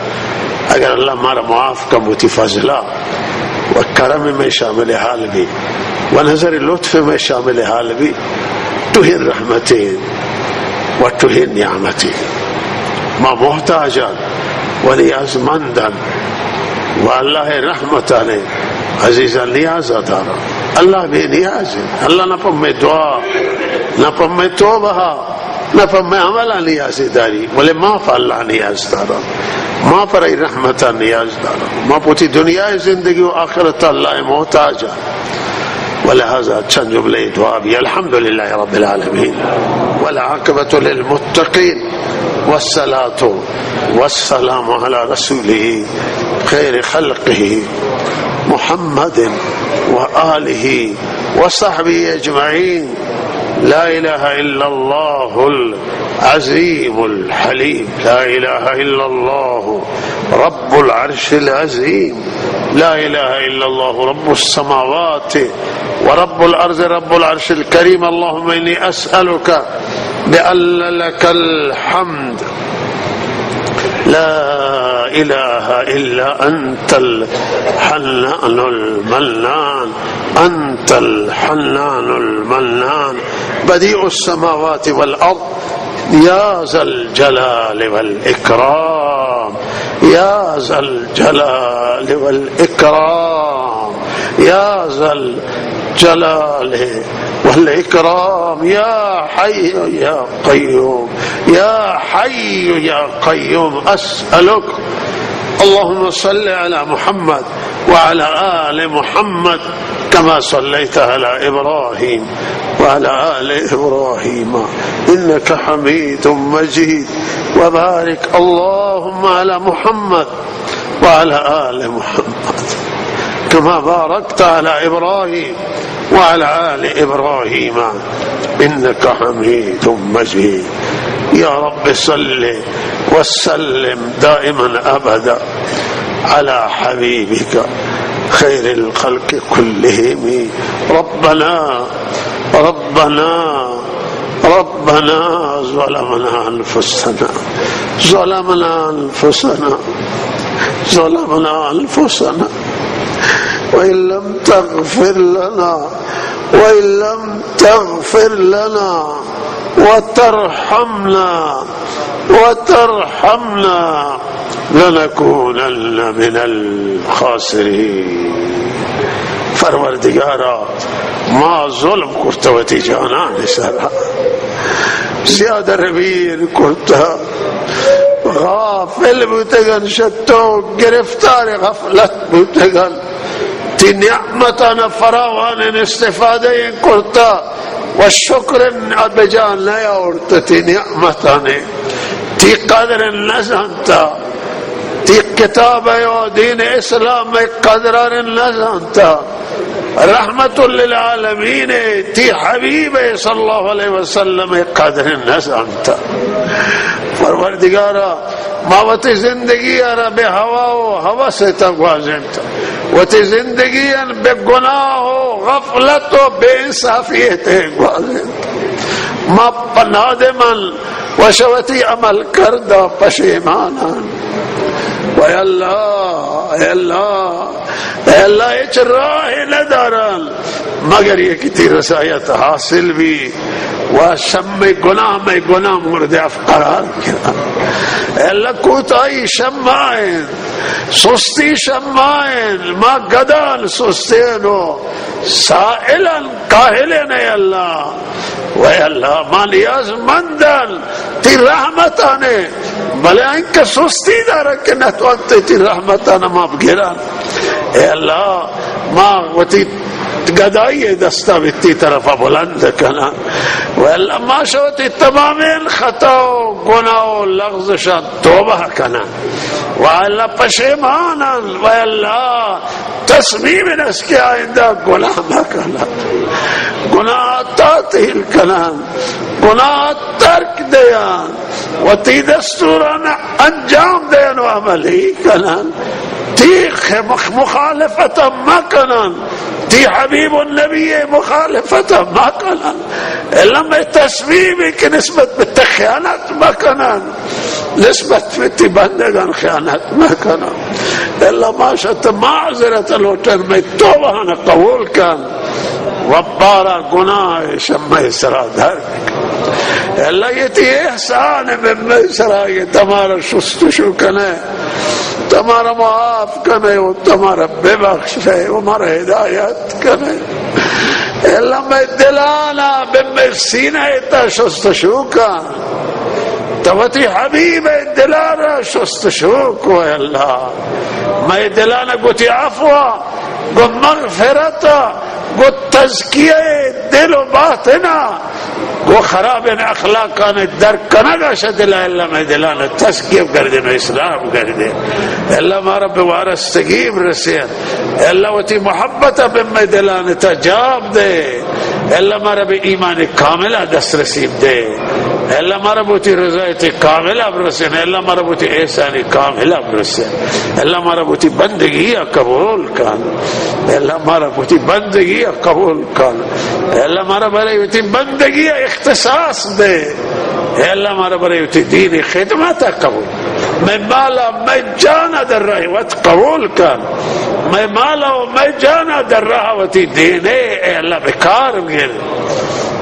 اگر اللہ مارا معاف کن بوتی فضلہ و کرم میں شامل حال بی، و نظر لطف میں شامل حال بی، تو ہین رحمتے و تو ہین نعمتے۔ ما محتاجان و نیازمندان و اللہ رحمتانے عزیزان نیاز داران۔ اللہ بے نیاز ہے۔ اللہ نہ پہ میں دعا، نہ پہ میں توبہ، نہ پہ میں عمل نیاز داری، بلے ما پہ اللہ نیاز داران، ما پر ای رحمت نیاز داران، ما پوتی دنیا زندگی و آخرت اللہ محتاج۔ ولہذا چند جملے دعا بی۔ الحمدللہ رب العالمین، والعاقبۃ للمتقین، والصلاۃ والسلام علی رسولہ خیر خلقہ محمد و آلہ وصحبه أجمعين. لا إله إلا الله العظيم الحليم. لا إله إلا الله رب العرش العظيم. لا إله إلا الله رب السماوات ورب الأرض رب العرش الكريم. اللهم إني أسألك بأن لك الحمد لا إله إلا أنت الحنان المنان، أنت الحنان المنان، بديع السماوات والأرض، يا ذا الجلال والإكرام، يا ذا الجلال والإكرام، يا ذا الجلال والإكرام، يا حي يا قيوم، يا حي يا قيوم، أسألك، اللهم صل على محمد وعلى آل محمد كما صليت على إبراهيم وعلى آل إبراهيم إنك حميد مجيد، وبارك اللهم على محمد وعلى آل محمد كما باركت على إبراهيم وعلى آل إبراهيم إنك حميد مجيد. يا رب صل وسلم دائما أبدا على حبيبك خير الخلق كلهم. ربنا، ربنا، ربنا ظلمنا أنفسنا، ظلمنا أنفسنا، ظلمنا أنفسنا، وإن لم تغفر لنا، وإن لم تغفر لنا وترحمنا، وترحمنا لنكونن من الخاسرين. پروردگارا، ما ظلم کرتہ وتی جانان سرا، زیادہ رویر کرتہ، غافل بوتگن، شتو گرفتار غفلت بوتگن۔ تی نعمتان فراوانین استفادہ کرتا و شکر بجا نیاورتا تی نعمتان، تی قدر نزانتا، تی کتاب و دین اسلام قدران نزانتا، رحمت للعالمین تی حبیب صلی اللہ علیہ وسلم قدر نزانتا۔ پروردگارا، ما وتی زندگی ء را بہ ہوا و ہوس ء تہ گوازینت، وتی زندگی ء بہ گناہ و غفلت و بے انصافی ء تہ گوازینت۔ ما پہ نادمان و شہ وتی عمل کردا پشیمانان۔ و اے اللہ، اے اللہ، اے اللہ، ہچ راہ نداران مگر یہ کہ تی رضایت حاصل بی۔ و شہ مئے گناہ، مئے گناہ مورد عفو قرار گران۔ اے اللہ، کوتاہی شہ ما انت، سستی شہ ما انت، ما گدان سستین و سائلان کاہلین، اے اللہ۔ و اے اللہ، ما نیاز مندان تی رحمتانے، بلے آنکہ سستی دارن کہ نتوانت تئی رحمتانا ما بگرن۔ اے اللہ، ما وتی گدائی دستا وتی طرفا بلند کنن۔ و اللہ، ما شہ وتی تمامیں خطا و گناہ و لغزشان توبہ کنن۔ و اللہ، پشیمانن۔ و اللہ، تصمیم است کہ آئندہ گناہ مکنن، گناہ تعطیل کنن، گناہ ترک دیان، وتی دستوران انجام دیان و عملی کنن۔ تئی خ-، مخ-، مخالفت مکنن، تئی حبیب النبی مخالفت مکنن۔ اللہ، مئے تصمیم کہ نسبت بہ تئی خیانت مکنن۔ نسبت بہ تئی بندگان خیانت مکنن۔ اللہ، ما شہ تئی معذرت لوٹن، مئے توبہان قبول کن و بارا گناہ شہ مئے سرا در کن۔ اللہ، اے تئی احسان بہ مئے سرا، اے تمہارا شستشو کنے، تمہارا معاف کنے و تمہارا ببخشے و مارا ہدایت کنے۔ اللہ، مئے دلانا بہ مئے سینہ تا شستشو کن۔ تو وتی حبیب دلارا شستشو کو۔ اے اللہ، مئے دلانا گو تئی عفو، گو مغفرت، گو تزکیہ دل و باطنا، گو خرابیں اخلاقان در کنگا شہ دلا، اللہ، مئے دلانا تزکیہ گردین و اصلاح گردین۔ اللہ، مارا بہ وارستگی برسین۔ اللہ، وتی محبت بہ مئے دلان تا جاب دے۔ اللہ، مارا بہ ایمان کاملہ دسترسی دے۔ اللہ، مارا بہ وتی رضایت کاملہ برسین۔ اللہ، مارا بہ وتی احسان کاملہ برسین۔ اللہ، مارا بہ وتی بندگی قبول کن۔ اللہ، مارا بہ وتی بندگی قبول کن۔ اللہ، مارا برای وتی بندگی اختصاص دے۔ اے اللہ، مارا برای وتی دین خدمت قبول۔ مئے مالا، مئے جانا در راہ وت قبول کن۔ مئے مالا و مئے جانا در راہ وتی دینے، اے اللہ، بکار گر۔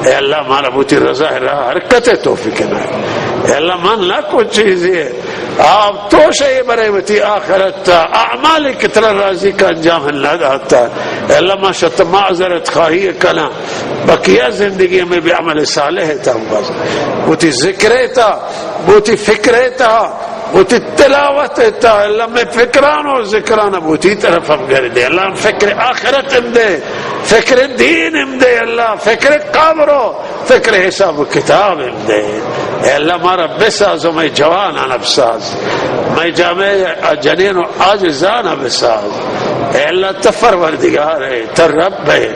اے اللہ، مارا بہ وتی رضا راہ حرکت توفیق دے۔ اے اللہ، من نہ کچھ چیزے، آپ تو شے برای وتی آخرت تا اعمال کہ ترا راضی کا انجام نہ داتا۔ اے اللہ، ما شہ تئی معذرت خواہی کنا۔ بقیہ زندگی مئے بہ عمل صالح تا بس۔ بہ وتی ذکر تا، بہ وتی فکر تا، بہ وتی تلاوت تا۔ اللہ، مئے فکران و ذکران بہ وتی طرف ہم گردے۔ اللہ، فکر آخرت ہم دے، فکر دین ہم دے۔ اللہ، فکر قبر و فکر حساب و کتاب ہم دے۔ اے اللہ، مارا بساز و مئے جوانان بساز، مئے جامعہ جنین و عاجزان بساز۔ اے اللہ، تئی پروردگار ہے، تئی رب ہے۔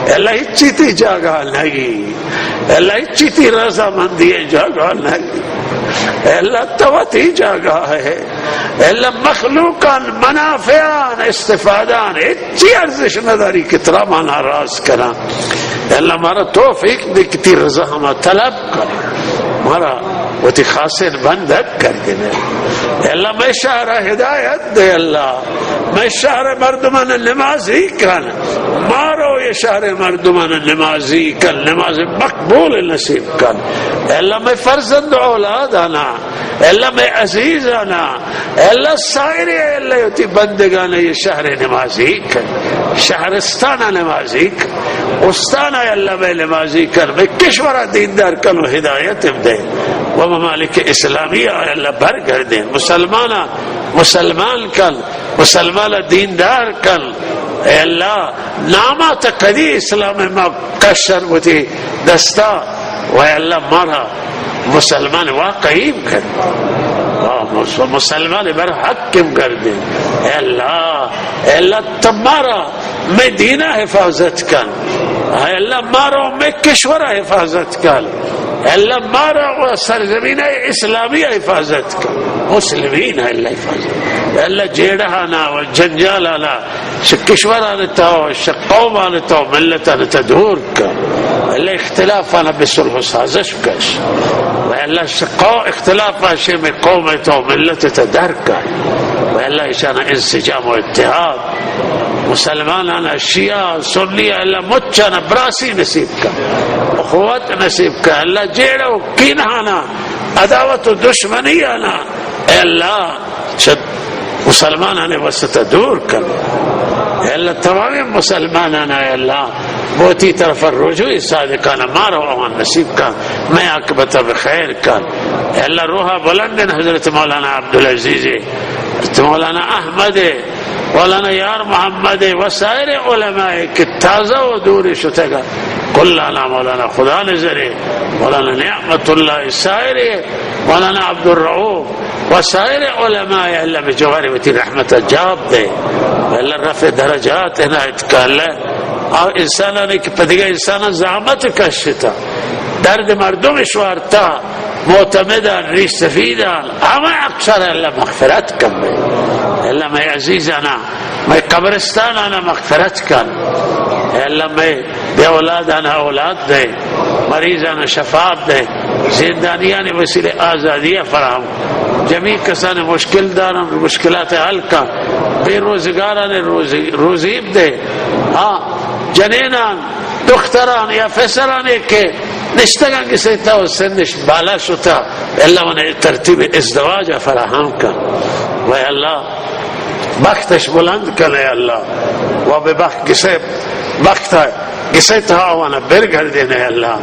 اے اللہ، ہچی تئی جاگہ نگی۔ اے اللہ، ہچی تئی رضامندی جاگہ نگی۔ اے اللہ، تو تئی جاگہ ہے۔ اے اللہ، مخلوقان منافعان استفادان ہچی ارزش نداری کہ ترا ما ناراض کنا۔ اے اللہ، مارا توفیق دے کہ تئی رضا ہما طلب کنا۔ مارا وتی خاصیں بندگ گردینے۔ اے اللہ، مئے شہر ہدایت دے۔ اللہ، مئے شہر مردمان نمازی کن۔ مارو اے شہر مردمان نمازی کن، نماز مقبول نصیب کن۔ اے اللہ، مئے فرزند اولادانا، اے اللہ، مئے عزیزانا، اے اللہ، سائر، اے اللہ، وتی بندگان اے شہر نمازی کن، شہرستان نمازی کن، استان، اے اللہ، مئے نمازی کن، مئے کشور دیندار کن و ہدایت ہم دے و ممالک اسلامی، اے اللہ، برگردین، مسلمان مسلمان کن، مسلمان دیندار کن۔ اے اللہ، ناما تا کدی اسلام ما کشن وتی دستا، و اے اللہ، مارا مسلمان واقعی کن، و مس-، مسلمان بر حق گردین۔ اے اللہ، اے اللہ، تو مارا مئے دینا حفاظت کن۔ اے اللہ، مارا مئے کشور حفاظت کن۔ اے اللہ، مارا و سرزمین اسلامی حفاظت کن۔ مسلمین، اے اللہ، حفاظت۔ اے اللہ، جیڑہانا و جنجالانا شہ کشوران تا و شہ قومان تا و ملتان تا دور کن۔ اے اللہ، اختلافان بہ صلح و سازش کش۔ و اے اللہ، شہ قو-، اختلافان شہ مئے قوم تا و ملت تا در کن۔ و اے اللہ، اشانا انسجام و اتحاد، مسلمانان شیعہ سنی، اے اللہ، مچان براسی نصیب کن، اخوت نصیب کن۔ اے اللہ، جیڑہ و کینہانا، عداوت و دشمنیانا، اے اللہ، چہ مسلمانان وسط دور کن۔ اے اللہ، تمام مسلمانان، اے اللہ، بہ وتی طرف رجوع صادقانہ مارا و آوان نصیب کن۔ مئے عاقبت بخیر کن۔ اللہ روح بلند حضرت مولانا عبدالعزیز، حضرت مولانا احمد، مولانا یار محمد و سایر علماء کہ تازہ و دور شتگا، کلانا مولانا خدا نظر، مولانا نعمت اللہ، سایر مولانا عبدالرؤوف و سایر علماء، اللہ مئے جوار وتی رحمت جاب دے، اللہ رفع درجات عنایت کن۔ اللہ آ انسانانی کہ پدگہ انسان زحمت کشتا، درد مردم شوارتا، معتمدان، ریش سفیدان، ہمے اکثر اللہ مغفرت کن۔ اللہ مئے عزیزانا، مئے قبرستانانا مغفرت کن۔ اے اللہ مئے بے اولادانا اولاد دے، مریضانا شفا دے، زندانیانی وسیلہ آزادی فراہم۔ جمیع کسان مشکل دارن، مشکلات حل کن۔ بے روزگاران روزی، روزی دے۔ ہاں، جنینان، دختران یا پسرانی کہ نشتگان کسی تا و سنش بالا شتا، اللہ انہیں ترتیب ازدواج فراہم کن۔ و اللہ بختش بلند کن اے اللہ، و بہ بخت گسے، بخت گسے تہا آوانا برگردین اے اللہ۔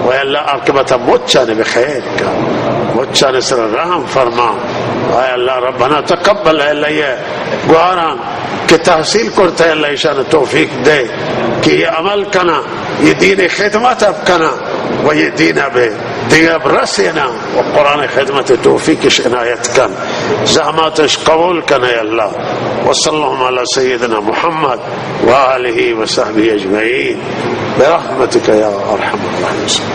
و اے اللہ عاقبت مچان بخیر کن، مچان سر رحم فرما۔ اے اللہ ربنا تقبل، اے اللہ یہ گواران کہ تحصیل کرتا، اے اللہ ایشان توفیق دے کہ یہ عمل کنا، یہ دین خدمت اب کنا و یہ دین اب دیگہ اب رسینا و قرآن خدمت توفیقش عنایت کن، زحماتش قبول کن اے اللہ۔ وصلی اللہ علی سیدنا محمد و آلہ و صحبہ اجمعین برحمتک یا ارحم الراحمین۔